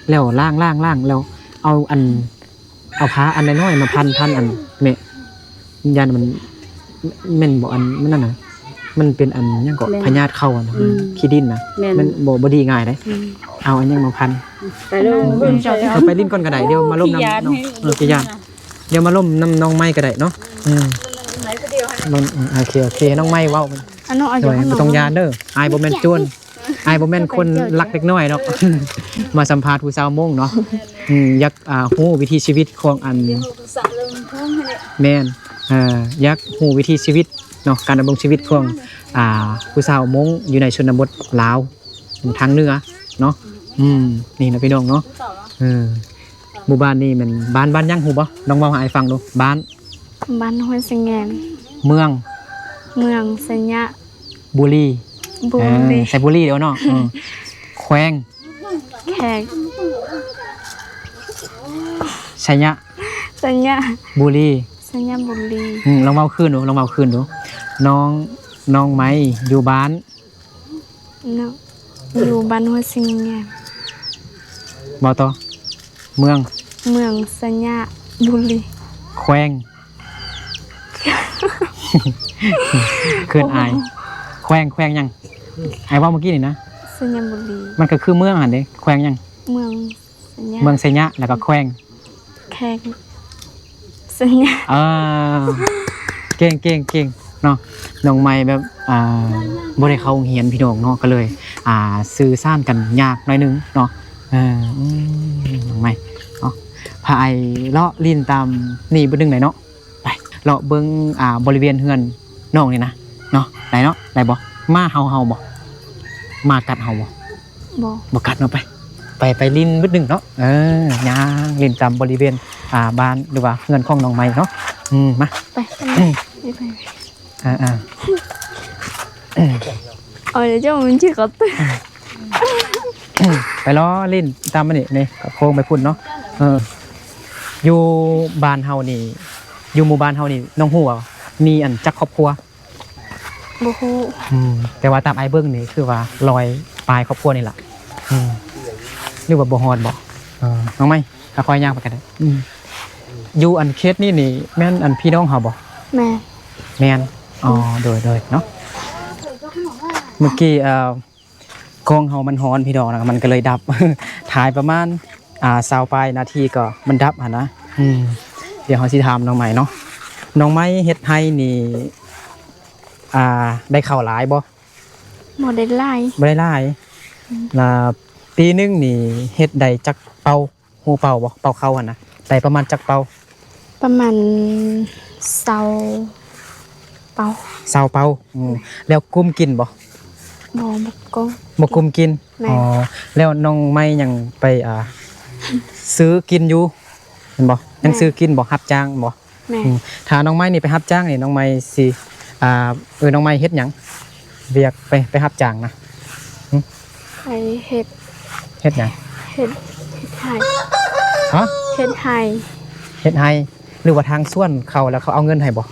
ແລ້ວລ້າງ ລ້າງ ລ້າງ ແລ້ວເອົາອັນ ເອົາຜ້າອັນນ້ອຍໆມາພັນ ພັນອັນ ແມ່ ຢ້ານມັນ ແມ່ນບໍ່ ອັນນັ້ນນະ ມັນເປັນອັນຫຍັງເກາະ ພະຍາດເຂົ້າຫັ້ນນະ ອືມ ຂີ້ດິນນະ ແມ່ນ ມັນບໍ່ ບໍ່ດີງ່າຍເດ້. ອືມ ເອົາອັນຫຍັງມາພັນ ໄປເລີຍ ອືມ ເອົາໄປຫຼິ້ນກ່ອນກໍໄດ້ ດຽວມາລົມນຳນ້ອງ ເອີ ຂີ້ຢ້ານ ດຽວມາລົມນຳນ້ອງໃໝ່ກໍໄດ້ເນາະ. ອືມ ມັນ ອືມ ໂອເຄ ໂອເຄ ນ້ອງໃໝ່ເວົ້າ ອັນນ້ອງ ໂດຍ ບໍ່ຕ້ອງຢ້ານເດີ ອ້າຍບໍ່ແມ່ນໂຈນ ອ້າຍບໍ່ແມ່ນຄົນລັກເດັກນ້ອຍດອກ ມາສຳພາດຜູ້ສາວມົ້ງເນາະ. ອືມ ຢາກ ອ່າ ຮູ້ວິຖີຊີວິດຂອງອັນ ແມ່ນ ເອີ ຢາກຮູ້ວິຖີຊີວິດເນາະ ການດຳລົງຊີວິດຂອງ ອ່າ ຜູ້ສາວມົ້ງຢູ່ໃນຊົນນະບົດລາວ ທາງເໜືອເນາະ. ອືມ ນີ້ນະພີ່ນ້ອງເນາະ ເອີ ໝູ່ບ້ານນີ້ແມ່ນບ້ານ ບ້ານຫຍັງຮູ້ບໍ່? ລອງເວົ້າໃຫ້ອ້າຍຟັງດູ. ບ້ານ ບ້ານຫ້ວຍສະແງມ. ເມືອງ ເມືອງໄຊຍະບູລີ. ບູລີ ເອີ ໄຊບູລີເດ້ອເນາະ. ເອີ ແຂວງ ແຂວງ ໄຊຍະ ໄຊຍະບູລີ. ໄຊຍະບູລີ. ອືມ ລອງເວົ້າຄືນດູ ລອງເວົ້າຄືນດູ. ນ້ອງ ນ້ອງໄມຢູ່ບ້ານ ເນາະ ຢູ່ບ້ານຫ້ວຍສິງແງມ. ເວົ້າຕໍ່. ເມືອງ ເມືອງໄຊຍະບູລີ. ແຂວງ ເຂີນອາຍ. ແຂວງ ແຂວງຫຍັງ? ອ້າຍເວົ້າເມື່ອກີ້ນີ້ນະ ໄຊຍະບູລີ. ມັນກໍຄືເມືອງຫັ້ນເດ້. ແຂວງຫຍັງ? ເມືອງ ເມືອງໄຊຍະ ແລ້ວກໍແຂວງ ແຂວງໄຊຍະ. ເອີ ເກັ່ງ ເກັ່ງ ເກັ່ງເນາະ. ນ້ອງໃໝ່ແບບ ອ່າ ບໍ່ໄດ້ເຂົ້າໂຮງຮຽນພີ່ນ້ອງເນາະ ກໍເລີຍ ອ່າ ສື່ສານກັນຍາກໜ້ອຍໜຶ່ງເນາະ. ເອີ ອືມ ນ້ອງໃໝ່ເນາະ ພາອ້າຍເລາະຫຼິ້ນຕາມນີ້ບຶດໜຶ່ງໄດ້ເນາະ. ໄປເລາະເບິ່ງ ອ່າ ບໍລິເວນເຮືອນນ້ອງນີ້ນະເນາະ. ໄດ້ເນາະ ໄດ້ບໍ່? ໝາເຫົ່າເຮົາບໍ່? ໝາກັດເຮົາບໍ່? ບໍ່ ບໍ່ກັດເນາະ. ໄປ ໄປ ໄປຫຼິ້ນບຶດໜຶ່ງເນາະ. ເອີ ຍ່າງຫຼິ້ນຕາມບໍລິເວນ ອ່າ ບ້ານ ຫຼືວ່າເຮືອນຂອງນ້ອງໃໝ່ເນາະ. ອືມ ມາ ໄປ ໄປ ໄປ ໄປ. ອ່າ ອ່າ ເອີ ເຈົ້າມັນຊິເຂົ້າໄປ ໄປເລາະຫຼິ້ນຕາມອັນນີ້ ນີ້ໂຄ້ງໄປພຸ້ນເນາະ. ເອີ ຢູ່ບ້ານເຮົານີ້ ຢູ່ໝູ່ບ້ານເຮົານີ້ ນ້ອງຮູ້ວ່າມີອັນຈັກຄອບຄົວ? ບໍ່ຮູ້. ອືມ ແຕ່ວ່າຕາມອ້າຍເບິ່ງນີ້ ຄືວ່າຮ້ອຍປາຍຄອບຄົວນີ້ລະ. ອືມ ຫຼືວ່າບໍ່ຮອດບໍ? ເອີ ນ້ອງໃໝ່ ຄ່ອຍຍ່າງໄປກໍໄດ້. ອືມ ຢູ່ອັນເຂດນີ້ນີ້ ແມ່ນອັນພີ່ນ້ອງເຮົາບໍ? ແມ່ນ. ແມ່ນ. ອໍ ໂດຍ ໂດຍເນາະ. ເມື່ອກີ້ ເອີ ກ້ອງເຮົາມັນຮ້ອນພີ່ນ້ອງ ແລ້ວມັນກໍເລີຍດັບ ຖ່າຍປະມານ ອ່າ ຊາວປາຍນາທີກໍມັນດັບຫັ້ນນະ. ອືມ ດຽວເຮົາຊິຖາມນ້ອງໃໝ່ເນາະ. ນ້ອງໃໝ່ເຮັດໄຮ່ນີ້ ອ່າ ໄດ້ເຂົ້າຫຼາຍບໍ່? ບໍ່ໄດ້ຫຼາຍ. ບໍ່ໄດ້ຫຼາຍ. ອືມ ລະປີໜຶ່ງນີ້ເຮັດໄດ້ຈັກເປົາ? ຮູ້ເປົາບໍ່? ເປົາເຂົ້າຫັ້ນນະ ໄດ້ປະມານຈັກເປົາ? ປະມານຊາວເປົາ. ຊາວເປົາ. ອືມ ແລ້ວກຸ້ມກິນບໍ່? ບໍ່ ບໍ່ກຸ້ມ ບໍ່ກຸ້ມກິນ. ແມ່ນ. ອໍ ແລ້ວນ້ອງໃໝ່ຍັງໄປ ອ່າ ຊື້ກິນຢູ່ແມ່ນບໍ່? ຍັງ ແມ່ນ ຊື້ກິນບໍ່? ຮັບຈ້າງບໍ່? ແມ່ນ. ອືມ ຖ້ານ້ອງໃໝ່ນີ້ໄປຮັບຈ້າງນີ້ ນ້ອງໃໝ່ຊິ ອ່າ ເອີ ນ້ອງໃໝ່ເຮັດຫຍັງ? ວຽກໄປ ໄປຮັບຈ້າງນະ. ຫຶ? ໄປເຮັດ ເຮັດຫຍັງ? ເຮັດ ເຮັດໄຮ່. ຮະ? ເຮັດໄຮ່. ເຮັດໄຮ່ ຫຼືວ່າທາງສວນເຂົາ ແລ້ວເຂົາເອົາເງິນໃຫ້ບໍ່?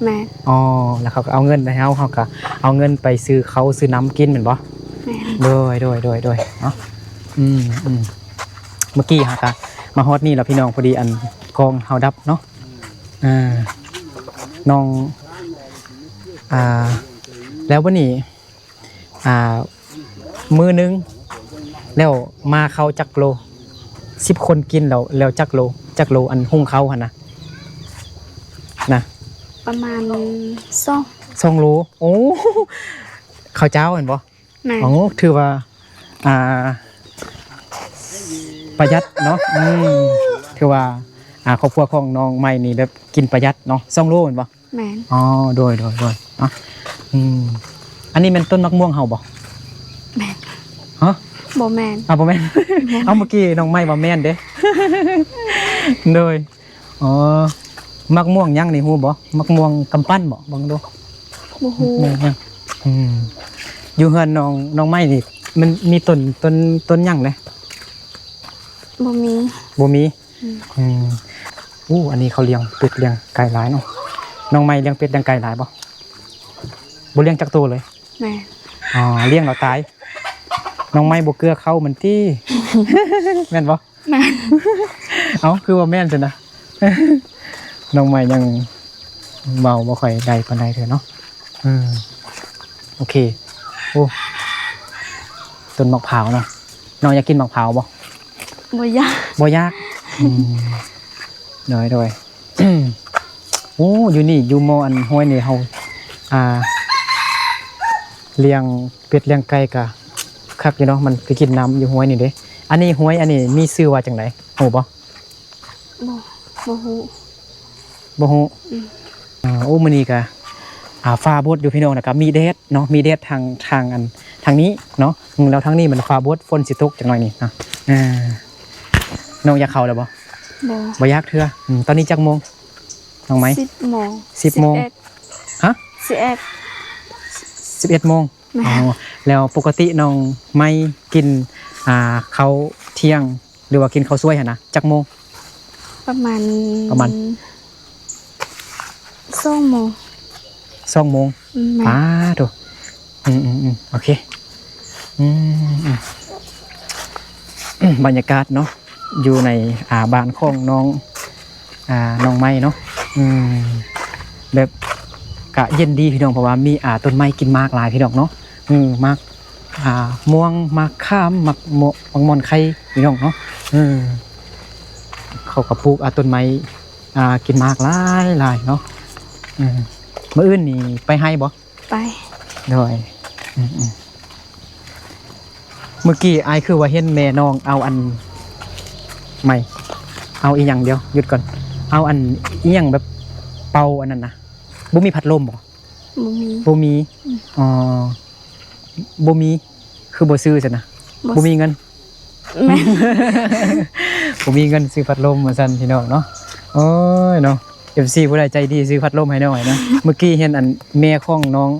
ແມ່ນ. ອໍ ແລ້ວເຂົາກໍເອົາເງິນໃຫ້ເຮົາ ເຮົາກໍເອົາເງິນໄປຊື້ເຂົ້າຊື້ນ້ຳກິນແມ່ນບໍ່? ແມ່ນ. ໂດຍ ໂດຍ ໂດຍ ໂດຍ ເນາະ. ອືມ ອືມ ເມື່ອກີ້ເຮົາກໍມາຮອດນີ້ແລ້ວພີ່ນ້ອງ ພໍດີອັນກ້ອງເຮົາດັບເນາະ. ອ່າ ນ້ອງ ອ່າ ແລ້ວບັດນີ້ ອ່າ ມື້ໜຶ່ງແລ້ວໝ່າເຂົ້າຈັກໂລ? ສິບຄົນກິນແລ້ວ ແລ້ວຈັກໂລ? ຈັກໂລ ອັນຫຸ່ງເຂົ້າຫັ້ນນະ ນະ? ປະມານສອງ ສອງໂລ. ໂອ້ ເຂົ້າເຈົ້າແມ່ນບໍ່? ແມ່ນ. ໂອ້ ຖືວ່າ ອ່າ ປະຢັດເນາະ. ອືມ ຖືວ່າ ອ່າ ຄອບຄົວຂອງນ້ອງໃໝ່ນີ້ແບບກິນປະຢັດເນາະ. ສອງໂລແມ່ນບໍ່? ແມ່ນ. ອໍ ໂດຍ ໂດຍ ໂດຍ ເນາະ. ອືມ ອັນນີ້ແມ່ນຕົ້ນໝາກມ່ວງເຮົາບໍ່? ແມ່ນ. ຮະ? ບໍ່ແມ່ນ. ອ້າວ ບໍ່ແມ່ນ. ບໍ່ແມ່ນ. ເອົາ ເມື່ອກີ້ນ້ອງໃໝ່ວ່າແມ່ນເດ້. ໂດຍ. ອໍ ໝາກມ່ວງຫຍັງນີ້ຮູ້ບໍ່? ໝາກມ່ວງກຳປັ່ນບໍ່? ເບິ່ງດູ. ບໍ່ຮູ້. ໝາກມ່ວງຫຍັງ? ອືມ ຢູ່ເຮືອນນ້ອງ ນ້ອງໃໝ່ນີ້ ມັນມີຕົ້ນ ຕົ້ນ ຕົ້ນຫຍັງແດ່? ບໍ່ມີ. ບໍ່ມີ. ອືມ ອືມ. ໂອ້ ອັນນີ້ເຂົາລ້ຽງເປັດລ້ຽງໄກ່ຫຼາຍເນາະ. ນ້ອງໃໝ່ລ້ຽງເປັດລ້ຽງໄກ່ຫຼາຍບໍ່? ບໍ່ລ້ຽງຈັກໂຕເລີຍ. ແມ່ນ. ອໍ ລ້ຽງແລ້ວຕາຍ. ນ້ອງໃໝ່ບໍ່ເກືອເຂົ້າມັນຕິ ແມ່ນບໍ່? ແມ່ນ. ເອົ້າ ຄືວ່າແມ່ນຊັ້ນນະ. ນ້ອງໃໝ່ຍັງເວົ້າບໍ່ຄ່ອຍໄດ້ປານໃດເທື່ອເນາະ. ເອີ ໂອເຄ. ໂອ້ ຕົ້ນໝາກພ້າວເນາະ. ນ້ອງຢາກກິນໝາກພ້າວບໍ່? ບໍ່ຢາກ. ບໍ່ຢາກ. ອືມ ໂດຍ ໂດຍ. ໂອ້ ຢູ່ນີ້ ຢູ່ໝໍ່ອັນຫ້ວຍນີ້ ເຮົາ ອ່າ ລ້ຽງເປັດລ້ຽງໄກ່ກະຄັກຢູ່ເນາະ. ມັນໄປກິນນ້ຳຢູ່ຫ້ວຍນີ້ເດ້. ອັນນີ້ ຫ້ວຍອັນນີ້ມີຊື່ວ່າຈັ່ງໃດ ຮູ້ບໍ່? ບໍ່ ບໍ່ຮູ້. ບໍ່ຮູ້. ອືມ ອ່າ ໂອ້ ມື້ນີ້ກະ ອ່າ ຟ້າບົດຢູ່ພີ່ນ້ອງ ແລ້ວກະມີແດດເນາະ. ມີແດດທາງ ທາງອັນ ທາງນີ້ເນາະ. ອືມ ແລ້ວທາງນີ້ມັນຟ້າບົດ ຝົນຊິຕົກຈັກໜ້ອຍນີ້ເນາະ. ເອີ ນ້ອງຢາກເຂົ້າແລ້ວບໍ່? ບໍ່. ບໍ່ຢາກເທື່ອ. ອືມ ຕອນນີ້ຈັກໂມງ ນ້ອງໃໝ່? ສິບໂມງ. ສິບໂມງ. ສິບເອັດ. ຮະ? ສິບເອັດ. ສິບເອັດໂມງ. ແມ່ນ. ອໍ ແລ້ວປົກກະຕິນ້ອງໃໝ່ກິນ ອ່າ ເຂົ້າທ່ຽງ ຫຼືວ່າກິນເຂົ້າສວຍຫັ້ນນະ ຈັກໂມງ? ປະມານ ປະມານ ສອງໂມງ. ສອງໂມງ. ອືມ ແມ່ນ. ປາໂທ້. ອືມໆໆ ໂອເຄ. ອືມໆ ບັນຍາກາດເນາະ ຢູ່ໃນ ອ່າ ບ້ານຂອງນ້ອງ ອ່າ ນ້ອງໃໝ່ເນາະ. ອືມ ແບບກະເຢັນດີພີ່ນ້ອງ ເພາະວ່າມີ ອ່າ ຕົ້ນໄມ້ກິນໝາກຫຼາຍພີ່ນ້ອງເນາະ. ອືມ ໝາກ ອ່າ ມ່ວງ ໝາກຂາມ ໝາກ ໝາກໝອນໄຂ່ພີ່ນ້ອງເນາະ. ເອີ ເຂົາກໍປູກ ອ່າ ຕົ້ນໄມ້ ອ່າ ກິນໝາກຫຼາຍໆເນາະ. ເອີ ມື້ອື່ນນີ້ໄປໄຮ່ບໍ່? ໄປ. ໂດຍ. ອືມໆ ເມື່ອກີ້ອ້າຍຄືວ່າເຫັນແມ່ນ້ອງເອົາອັນ ໃໝ່ ເອົາອີ່ຫຍັງ ດຽວ ຢຸດກ່ອນ. ເອົາອັນອີ່ຫຍັງແບບເປົ່າອັນນັ້ນນະ. ບໍ່ມີພັດລົມບໍ່? ບໍ່ມີ. ບໍ່ມີ. ອືມ ອໍ ບໍ່ມີ ຄືບໍ່ຊື້ຊັ້ນນະ? ບໍ່ ບໍ່ມີເງິນ. ແມ່ນ. ບໍ່ມີເງິນຊື້ພັດລົມວ່າຊັ້ນພີ່ນ້ອງເນາະ. ໂອ້ຍເນາະ ເອັຟຊີ ຜູ້ໃດໃຈດີຊື້ພັດລົມໃຫ້ນ້ອງເນາະ. ເມື່ອກີ້ເຫັນອັນແມ່ຂອງນ້ອງ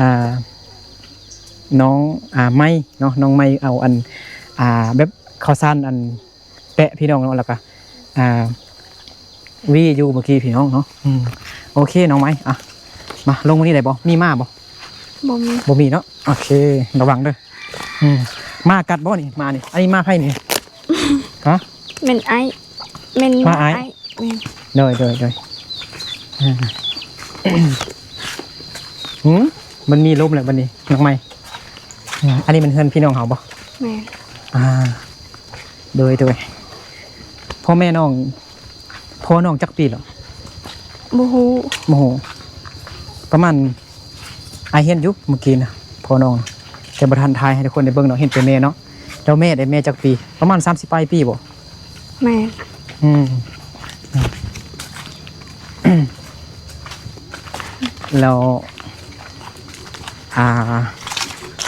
ອ່າ ນ້ອງ ອ່າ ໄມ້ເນາະ ນ້ອງໄມ້ເອົາອັນ ອ່າ ແບບເຂົ້າສານອັນ ແປະພີ່ນ້ອງເນາະ ແລ້ວກະ ອ່າ ຫວີຢູ່ເມື່ອກີ້ພີ່ນ້ອງເນາະ. ອືມ ໂອເຄ ນ້ອງໄມ້ ອ່ະ ມາລົງມື້ນີ້ໄດ້ບໍ່? ມີມ້າບໍ່? ບໍ່ມີ. ບໍ່ມີເນາະ. ໂອເຄ ລະວັງເດີ. ອືມ ມ້າກັດບໍ່ນີ້? ມ້ານີ້ ອັນນີ້ມ້າໃຜນີ້? ຮະ? ແມ່ນອ້າຍ ແມ່ນມ້າອ້າຍ. ແມ່ນ. ໂດຍ ໂດຍ ໂດຍ. ຫືມ ມັນມີລົມແລ້ວບັດນີ້ ນ້ອງໄມ້. ອືມ ອັນນີ້ແມ່ນເຮືອນພີ່ນ້ອງເຮົາບໍ່? ແມ່ນ. ອ່າ ໂດຍ ໂດຍ. ພໍ່ແມ່ນ້ອງ ພໍ່ນ້ອງຈັກປີແລ້ວ? ບໍ່ຮູ້. ບໍ່ຮູ້. ປະມານ ອ້າຍເຫັນຢູ່ເມື່ອກີ້ນະ ພໍ່ນ້ອງ ແຕ່ບໍ່ທັນຖ່າຍໃຫ້ທຸກຄົນໄດ້ເບິ່ງເນາະ ເຫັນແຕ່ແມ່ເນາະ. ແລ້ວແມ່ເດ ແມ່ຈັກປີ? ປະມານສາມສິບປາຍປີບໍ່? ແມ່ນ. ອືມ ແລ້ວ ອ່າ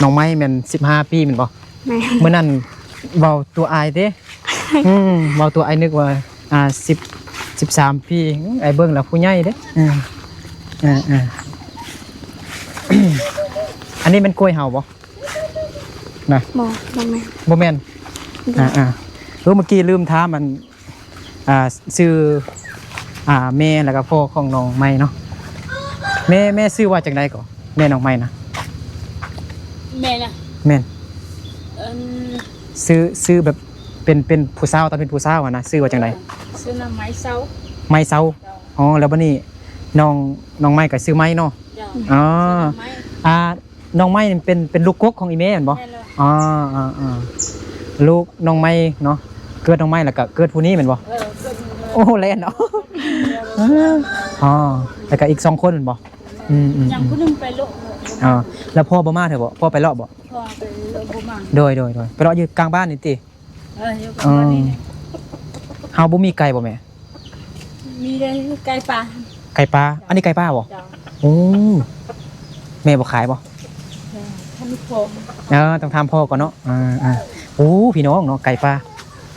ນ້ອງໄມ້ແມ່ນສິບຫ້າປີແມ່ນບໍ່? ແມ່ນ. ມື້ນັ້ນເວົ້າຕົວອ້າຍເດ້. ອືມ ເວົ້າຕົວອ້າຍນຶກວ່າ ອ່າ ສິບ ສິບສາມປີ. ອືມ ອ້າຍເບິ່ງແລ້ວຜູ້ໃຫຍ່ເດ້. ອືມ ເອີໆ ອັນນີ້ແມ່ນກ້ວຍເຮົາບໍ່? ນະ ບໍ່ ບໍ່ແມ່ນ. ບໍ່ແມ່ນ. ໂດຍ. ອ່າໆ ເອີ ເມື່ອກີ້ລືມຖາມອັນ ອ່າ ຊື່ ອ່າ ແມ່ ແລ້ວກໍພໍ່ຂອງນ້ອງໃໝ່ເນາະ. ແມ່ ແມ່ຊື່ວ່າຈັ່ງໃດກໍ ແມ່ນ້ອງໃໝ່ນະ? ແມ່ນະ? ແມ່ນ. ເອີ ຊື່ ຊື່ແບບເປັນ ເປັນຜູ້ສາວ ຕອນເປັນຜູ້ສາວຫັ້ນນະ ຊື່ວ່າຈັ່ງໃດ? ຊື່ນາງໄມ້ເຊົາ. ໄມ້ເຊົາ. ເຈົ້າ. ອໍ ແລ້ວບັດນີ້ນ້ອງ ນ້ອງໃໝ່ກໍຊື່ໃໝ່ເນາະ? ເຈົ້າ. ອໍ ຊື່ນາງໄມ້. ອ່າ ນ້ອງໄມ້ນີ້ເປັນ ເປັນລູກກົກຂອງອີ່ແມ່ແມ່ນບໍ່? ແມ່ນແລ້ວ. ອໍ ອໍ ອໍ ລູກນ້ອງໄມ້ເນາະ ເກີດນ້ອງໄມ້ແລ້ວກະເກີດຜູ້ນີ້ແມ່ນບໍ່? ເອີ ເກີດຜູ້ນີ້. ໂອ້ ແລ່ນເນາະ. ອໍ ແລ້ວກະອີກສອງຄົນແມ່ນບໍ່? ແມ່ນ. ອືມໆໆ ຍັງຜູ້ໜຶ່ງໄປເລາະ. ອໍ ແລ້ວພໍ່ບໍ່ມາເທື່ອບໍ່? ພໍ່ໄປເລາະບໍ່? ພໍ່ໄປເລາະບໍ່ມາ. ໂດຍໆໆ ໄປເລາະຢູ່ກາງບ້ານນີ້ຕິ? ເອີ ຢູ່ກາງບ້ານນີ້ແຫຼະ. ເຮົາບໍ່ມີໄກ່ບໍ່ແມ່? ມີແຕ່ໄກ່ປ່າ. ໄກ່ປ່າ? ເຈົ້າ. ອັນນີ້ໄກ່ປ່າບໍ່? ເຈົ້າ. ໂອ້ ແມ່ບໍ່ຂາຍບໍ່? ເຈົ້າ ທ່ານພໍ່. ເອີ ຕ້ອງຖາມພໍ່ກ່ອນເນາະ. ເອີໆ ໂອ້ ພີ່ນ້ອງເນາະ ໄກ່ປ່າ.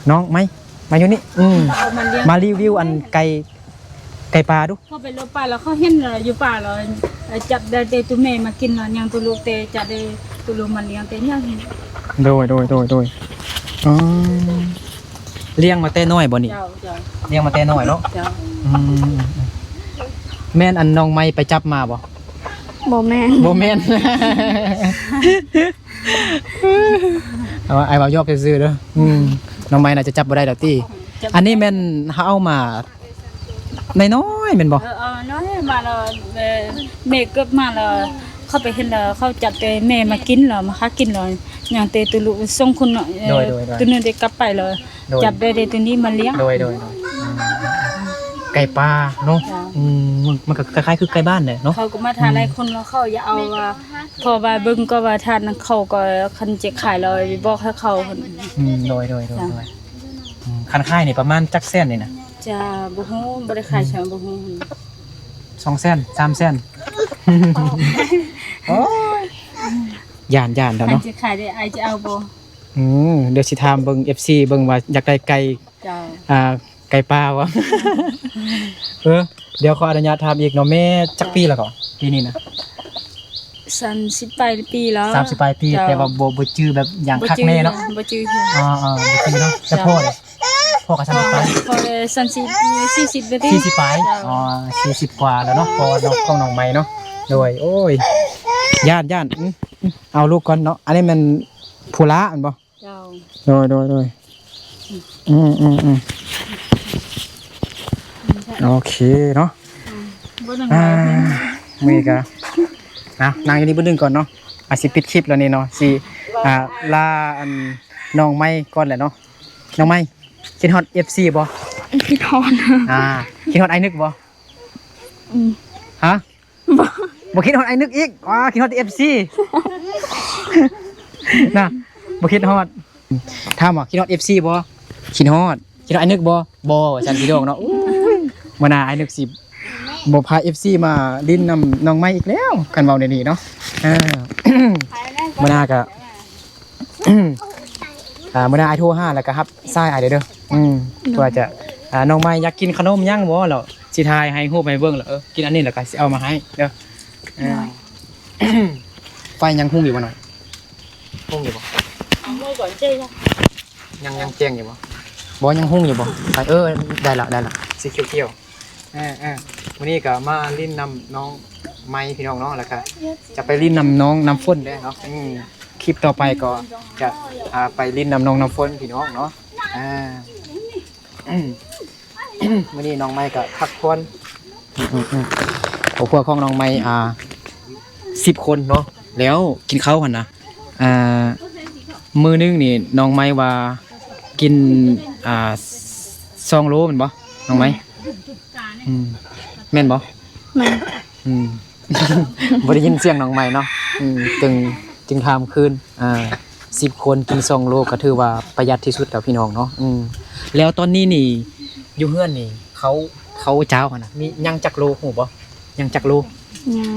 ນ້ອງໄມ້ ມາຢູ່ນີ້. ອືມ ເອົາມາລ້ຽງ ມາຣີວິວອັນໄກ່ ໄກ່ປ່າດູ. ເຂົາໄປເລາະປ່າແລ້ວ ເຂົາເຫັນຢູ່ປ່າແລ້ວ ຈັບໄດ້ແຕ່ໂຕແມ່ມາກິນ ແລ້ວຍັງໂຕລູກ ແຕ່ຈັບໄດ້ໂຕລູກມາລ້ຽງແຕ່ຍັງ. ໂດຍໆໆໆ ອໍ ລ້ຽງມາແຕ່ນ້ອຍບໍ່ນີ້? ເຈົ້າໆ ລ້ຽງມາແຕ່ນ້ອຍເນາະ. ເຈົ້າ. ອືມ ແມ່ນອັນນ້ອງໄມ້ໄປຈັບມາບໍ່? ບໍ່ແມ່ນ ບໍ່ແມ່ນ. ເອົາ ອ້າຍເວົ້າຢອກຊື່ໆເດີ. ອືມ ນ້ອງໄມ້ໜ້າຈະຈັບບໍ່ໄດ້ດອກຕິ? ຈັບ ອັນນີ້ແມ່ນເຮົາເອົາມາ ນ້ອຍໆແມ່ນບໍ່? ເອີ ເອົານ້ອຍມາແລ້ວ ເອີ ແມ່ເກີບມາແລ້ວ ເຂົາໄປເຫັນແລ້ວ ເຂົາຈັບແຕ່ແມ່ມາກິນແລ້ວ ມາຫາກິນແລ້ວ ຍັງແຕ່ໂຕລູກສອງຄົນເນາະ. ເອີ ໂດຍໆໆ ໂຕໜຶ່ງໄດ້ກັບໄປແລ້ວ. ໂດຍ. ຈັບໄດ້ແຕ່ໂຕນີ້ມາລ້ຽງ. ໂດຍໆໆ ອືມ ໄກ່ປ່າເນາະ. ເຈົ້າ. ອືມ ມັນ ມັນກໍຄ້າຍໆຄືໄກ່ບ້ານແຫຼະເນາະ. ເຂົາກໍມາຖ້າ ອືມ ຫຼາຍຄົນແລ້ວ ເຂົາຢາກເອົາວ່າ ເພາະວ່າເບິ່ງກໍວ່າຖ້ານັ້ນ ເຂົາກໍຄັນຈະຂາຍແລ້ວບອກໃຫ້ເຂົາ. ອືມ ໂດຍໆໆ. ເຈົ້າ. ອືມ ຄັນຂາຍນີ້ປະມານຈັກແສນນີ້ນະ? ຈະບໍ່ຮູ້ ບໍ່ໄດ້ຂາຍ ອືມ ຊະ ບໍ່ຮູ້. ສອງແສນ ສາມແສນ. ໂອ້ຍ ຢ້ານໆແລ້ວເນາະ. ຄັນຈະຂາຍໄດ້ ອ້າຍຈະເອົາບໍ່? ອືມ ດຽວຊິຖາມເບິ່ງ ເອັຟຊີ ເບິ່ງວ່າຢາກໄດ້ໄກ່. ເຈົ້າ. ອ່າ ໄກ່ປ່າບໍ່? ເອີ ດຽວຂໍອະນຸຍາດຖາມອີກເນາະ ແມ່ຈັກປີແລ້ວກໍ ປີນີ້ນະ? ສາມສິບປາຍປີແລ້ວ. ສາມສິບປາຍປີ. ເຈົ້າ. ແຕ່ວ່າບໍ່ ບໍ່ຈື່ແບບຢ່າງຄັກແນ່ເນາະ. ບໍ່ຈື່ ບໍ່ຈື່. ອໍໆ ບໍ່ຈື່ເນາະ. ແຕ່ພໍ່ເດ? ພໍ່ກໍສາມສິບປາຍ. ພໍ່ ພໍ່ສາມສິບ ສີ່ສິບປາຍ. ອໍ ສີ່ສິບກວ່າແລ້ວເນາະ ພໍ່ເນາະ ຂອງນ້ອງໃໝ່ເນາະ. ໂດຍ. ໂອ້ຍ ຢ້ານ ຢ້ານ. ອືມ ເອົາລູກກ່ອນເນາະ. ອັນນີ້ແມ່ນຜູ້ຫຼ້າແມ່ນບໍ່? ເຈົ້າ. ໂດຍ ໂດຍ ໂດຍ. ອືມ ອືມ ອືມ ໂອເຄເນາະ. ອືມ ບໍ່ ອ່າ ມື້ນີ້ກໍ ນະ ນັ່ງຢູ່ນີ້ເບິ່ງໜຶ່ງກ່ອນເນາະ. ອາ ຊິປິດຄລິບແລ້ວນີ້ເນາະ ຊິ ອ່າ ລາ ອັນ ນ້ອງໃໝ່ກ່ອນແຫຼະເນາະ. ນ້ອງໃໝ່ ຄິດຮອດ ເອັຟຊີ ບໍ່? ຄິດຮອດ. ອ່າ ຄິດຮອດອ້າຍນຶກບໍ່? ອືມ ຮະ? ບໍ່ ບໍ່ຄິດຮອດອ້າຍນຶກອີກ. ວ້າ ຄິດຮອດແຕ່ ເອັຟຊີ ນະ ບໍ່ຄິດຮອດ. ຖາມວ່າຄິດຮອດ ເອັຟຊີ ບໍ່? ຄິດຮອດ. ຄິດຮອດອ້າຍນຶກບໍ່? ບໍ່ ວ່າຊັ້ນພີ່ນ້ອງເນາະ. ໂອ້ຍ ມື້ໜ້າອ້າຍນຶກຊິບໍ່ພາ ເອັຟຊີ ມາຫຼິ້ນນຳນ້ອງໃໝ່ອີກແລ້ວ ຄັນເວົ້າແນວນີ້ເນາະ. ເອີ ມື້ໜ້າກະ ອ່າ ມື້ໜ້າອ້າຍໂທຫາ ແລ້ວກໍຮັບສາຍອ້າຍເດີ. ອືມ ໂດຍ. ວ່າຈະ ອ່າ ນ້ອງໃໝ່ຢາກກິນຂະໜົມຫຍັງບໍ່ ແລ້ວຊິຖ່າຍໃຫ້ຮູບໃຫ້ເບິ່ງ ແລ້ວ ເອີ ກິນອັນນີ້ ແລ້ວກໍຊິເອົາມາໃຫ້ເດີ. ເອີ ໂດຍ. ໄຟຍັງຮຸ່ງຢູ່ບໍ່ນ້ອຍ? ຮຸ່ງຢູ່ບໍ່? ຍັງ ຍັງແຈ້ງຢູ່ບໍ່? ບໍ່ ຍັງຮຸ່ງຢູ່ບໍ່? ໄຟ ເອີ ໄດ້ລະ ໄດ້ລະ ສີຂຽວໆ. ເອີໆ ມື້ນີ້ກໍມາຫຼິ້ນນຳນ້ອງໃໝ່ພີ່ນ້ອງເນາະ ແລ້ວກໍຈະໄປຫຼິ້ນນຳນ້ອງນ້ຳຝົນເດ້ເນາະ. ອືມ ຄລິບຕໍ່ໄປກໍຈະ ອ່າ ໄປຫຼິ້ນນຳນ້ອງນ້ຳຝົນພີ່ນ້ອງເນາະ. ອ່າ ມື້ນີ້ນ້ອງໃໝ່ກໍພັກຜ່ອນ. ອືມໆໆ ຄອບຄົວຂອງນ້ອງໃໝ່ ອ່າ ສິບຄົນເນາະ ແລ້ວກິນເຂົ້າຫັ້ນນະ ອ່າ ມື້ໜຶ່ງນີ້ນ້ອງໃໝ່ວ່າກິນ ອ່າ ສອງໂລແມ່ນບໍ່ ນ້ອງໃໝ່? ອືມ ແມ່ນບໍ່? ແມ່ນ. ອືມ ບໍ່ໄດ້ຍິນສຽງນ້ອງໃໝ່ເນາະ. ອືມ ຈຶ່ງ ຈຶ່ງຖາມຄືນ. ອ່າ ສິບຄົນກິນສອງໂລ ກໍຖືວ່າປະຢັດທີ່ສຸດແລ້ວພີ່ນ້ອງເນາະ. ອືມ ແລ້ວຕອນນີ້ນີ້ຢູ່ເຮືອນນີ້ ເຂົ້າ ເຂົ້າເຈົ້າຫັ້ນນະ ມີຍັງຈັກໂລ ຮູ້ບໍ່? ຍັງຈັກໂລ? ຍັງ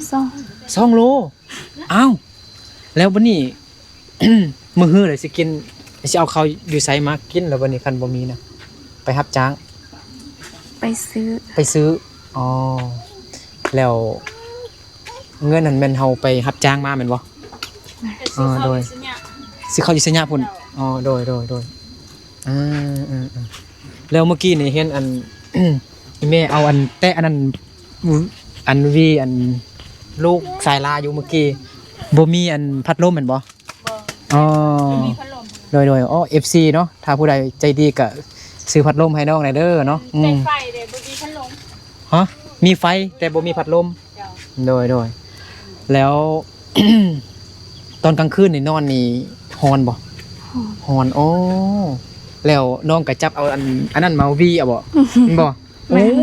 ສອງ ສອງໂລ. ອ້າວ ແລ້ວບັດນີ້ ມື້ຮືລະຊິກິນ ຊິເອົາເຂົ້າຢູ່ໃສມາກິນລະບັດນີ້ ຄັນບໍ່ມີນະ? ໄປຮັບຈ້າງ ໄປຊື້ ໄປຊື້. ອໍ ແລ້ວເງິນນັ້ນແມ່ນເຮົາໄປຮັບຈ້າງມາແມ່ນບໍ່? ອໍ ໂດຍ ຊື້ເຂົ້າຢູ່ໄຊຍະພຸ້ນ. ອໍ ໂດຍ ໂດຍ ໂດຍ. ອ່າ ແລ້ວເມື່ອກີ້ນີ້ເຫັນອັນ ແມ່ເອົາອັນແຕະອັນນັ້ນ ອັນຫວີອັນລູກຊາຍລາຢູ່ເມື່ອກີ້ ບໍ່ມີອັນພັດລົມແມ່ນບໍ່? ອໍ ບໍ່ມີພັດລົມ. ໂດຍໆ ອໍ ເອັຟຊີເນາະ ຖ້າຜູ້ໃດໃຈດີກໍຊື້ພັດລົມໃຫ້ນ້ອງແດ່ເດີເນາະ. ອືມ ແຕ່ໄຟເດ້ ບໍ່ມີພັດລົມ. ຮະ? ມີໄຟແຕ່ບໍ່ມີພັດລົມ. ເຈົ້າ. ໂດຍໆ ແລ້ວ ຕອນກາງຄືນນີ້ນອນນີ້ຮ້ອນບໍ່? ຮ້ອນ. ຮ້ອນ. ໂອ້ ແລ້ວນ້ອງກໍຈັບເອົາອັນ ອັນນັ້ນມາຫວີເອົາບໍ່? ແມ່ນບໍ່? ແມ່ນ.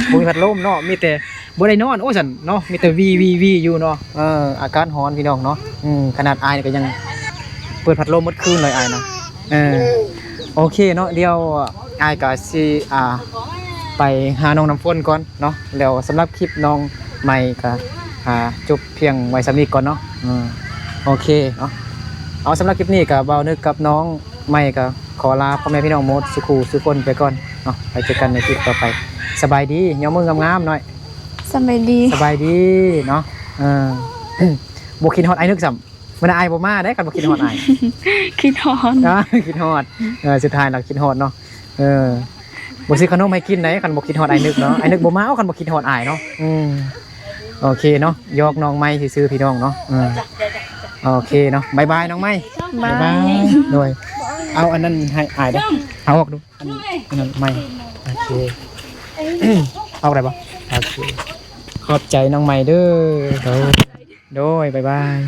ໂອ້ ບໍ່ມີພັດລົມເນາະ ມີແຕ່ ບໍ່ໄດ້ນອນ ໂອ້ ຊັ້ນເນາະ ມີແຕ່ວີໆໆຢູ່ເນາະ. ເອີ ອາກາດຮ້ອນພີ່ນ້ອງເນາະ. ອືມ ຂະໜາດອ້າຍນີ້ກໍຍັງເປີດພັດລົມໝົດຄືນເລີຍ ອ້າຍນະ. ເອີ ໂອເຄເນາະ ດຽວອ້າຍກໍຊິ ອ່າ ໄປຫານ້ອງນ້ຳຝົນກ່ອນເນາະ. ແລ້ວສຳລັບຄລິບນ້ອງໃໝ່ກໍ ອ່າ ຈົບພຽງໄວ້ສ່ຳນີ້ກ່ອນເນາະ. ເອີ ໂອເຄເນາະ. ເອົາ ສຳລັບຄລິບນີ້ກໍບ່າວນຶກກັບນ້ອງໃໝ່ກໍຂໍລາພໍ່ແມ່ພີ່ນ້ອງໝົດສູ່ຄູ່ສູ່ຄົນໄປກ່ອນເນາະ. ໄປເຈີກັນໃນຄລິບຕໍ່ໄປ. ສະບາຍດີ ຍໍມືງາມໆ ນ້ອຍ. ສະບາຍດີ ສະບາຍດີເນາະ. ເອີ ບໍ່ຄິດຮອດອ້າຍນຶກຊ້ຳ. ມື້ໜ້າອ້າຍບໍ່ມາເດ້ ຄັນບໍ່ຄິດຮອດອ້າຍ. ຄິດຮອດ ອ່າ ຄິດຮອດ. ເອີ ສຸດທ້າຍລະຄິດຮອດເນາະ. ເອີ ບໍ່ຊື້ຂະໜົມໃຫ້ກິນໄດ໋ ຄັນບໍ່ຄິດຮອດອ້າຍນຶກເນາະ. ອ້າຍນຶກບໍ່ມາ ເອົາ ຄັນບໍ່ຄິດຮອດອ້າຍເນາະ. ອືມ ໂອເຄເນາະ ຢອກນ້ອງໃໝ່ຊື່ໆ ພີ່ນ້ອງເນາະ. ເອີ ໂອເຄເນາະ ບາຍບາຍນ້ອງໃໝ່. ບາຍບາຍ. ໂດຍ ເອົາອັນນັ້ນໃຫ້ອ້າຍເດີ້ ເອົາອອກດູ. ອັນ ອັນນັ້ນໃໝ່. ໂອເຄ ອອກໄດ້ບໍ່? ໂອເຄ ຂອບໃຈນ້ອງໃໝ່ເດີ້. ໂດຍ ໂດຍ ບາຍບາຍ.